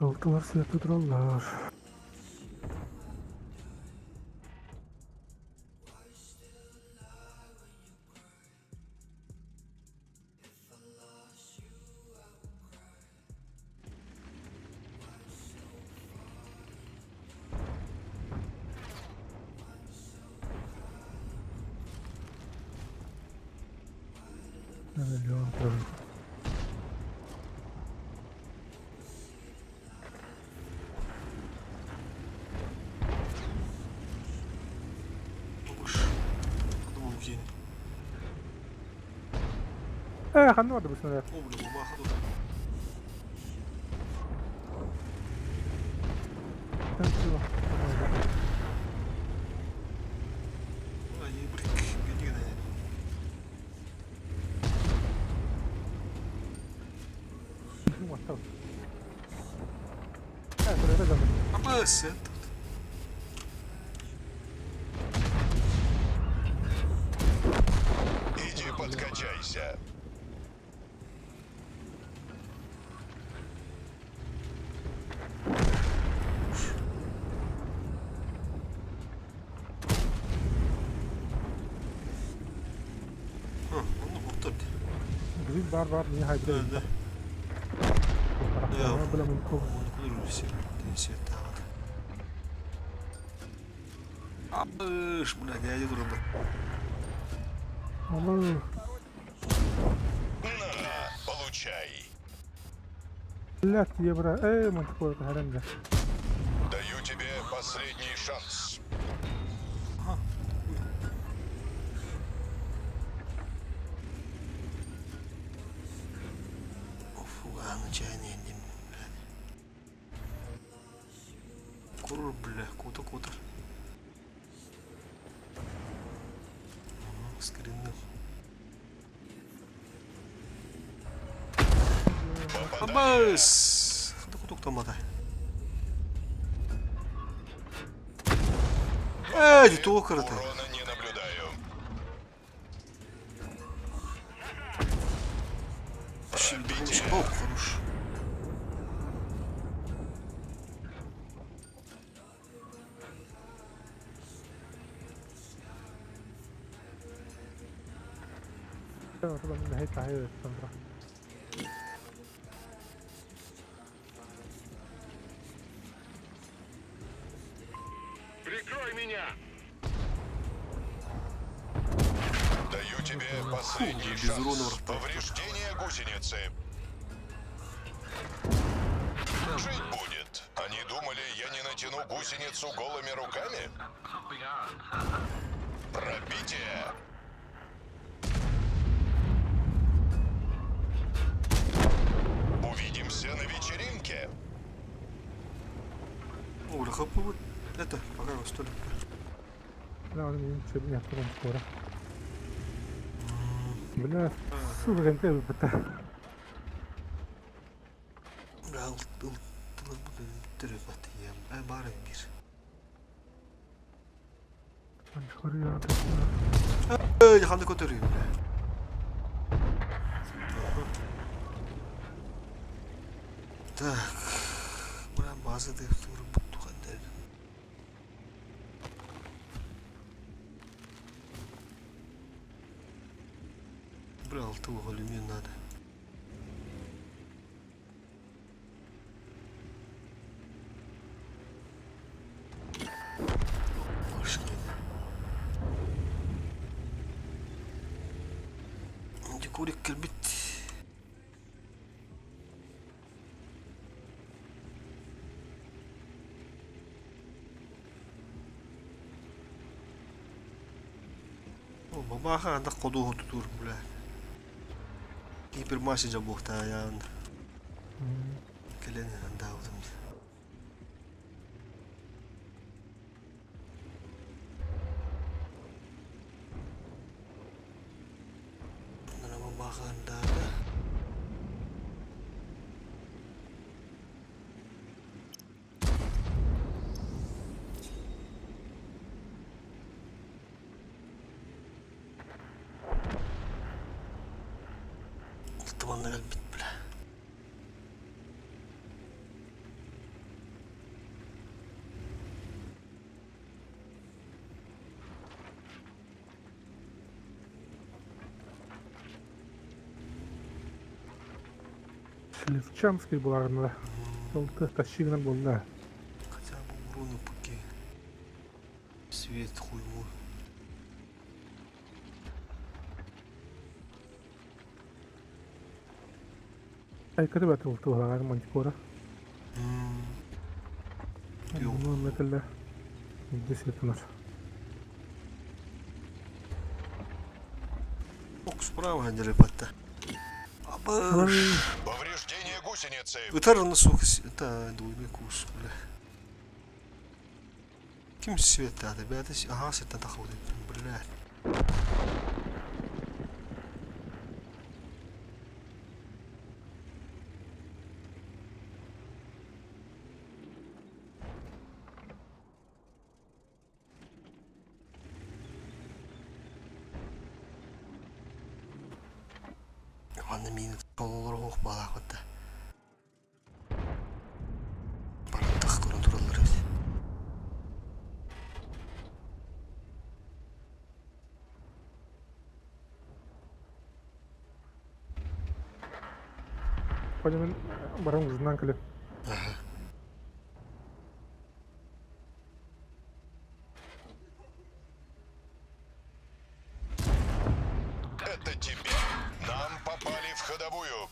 Алтылар светлы тураллар. Миллион турар. Уж. Подумал, кини. Э, ханна барды бу снаряд? О, блин, ломаха тут. А, не, блин, беги, наверное. Абас, этот. Иди подкачайся. А, ну, вот так. Гриб бар бар не хайда. Да, да. Бля, мунку. Аш, бля, дядя грубо. Алло. На, получай. Блядь, евро. Эй, мунку, это харем Даю тебе последний шанс. Фуганы чайный, блядь. Кур, бля, кута, кута. Скринным. Абас! Кутук тамада. Эй, туох карата. Урона не наблюдаю. О, хорош. Прикрой меня! Даю тебе последний без урона шанс. вратарь. Повреждение гусеницы. Жить будет. Они думали, я не натяну гусеницу голыми руками? Пробитие. Хаппыбыт это пока столик. Бля, сука, кэнтэ ылбыта. Бля, ылтылар төрөпөт ийэм. Баар бир. Эй, ханна көтөрүй, бля. Так, бля, база деп турбут тухандар. Бля, алтылық алюмин надо. Декорик кэлбит. Бабаха анда ходуһу тутуур бля. Гипермасси жабуохтаайаан. Кэлэн андаабытым. Бабаха андаата. Алтыбанна кэлбит бля. Левчанский буларына. Ол тащигынан буолла. Хотя бы урону пуки. Свет хуйму. Айкаты бат ол туһаҕар мантикора. Yok. Bunu mesela Здесь это наш. Ок, справа хандерепатта. Абыш. Повреждение гусеницы. Ытар на сух, это двойной курс, бля. Ким свет тады, бля, ага, свет тахуды, бля. Манна миин тололор ох балаахытта. Барантах көрөн тураллар эбит. Пойдем барам ужинан кэлэ. Ага. Это тебе. Нам попали в ходовую.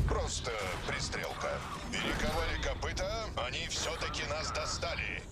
Просто пристрелка. Перековали копыта, они все-таки нас достали.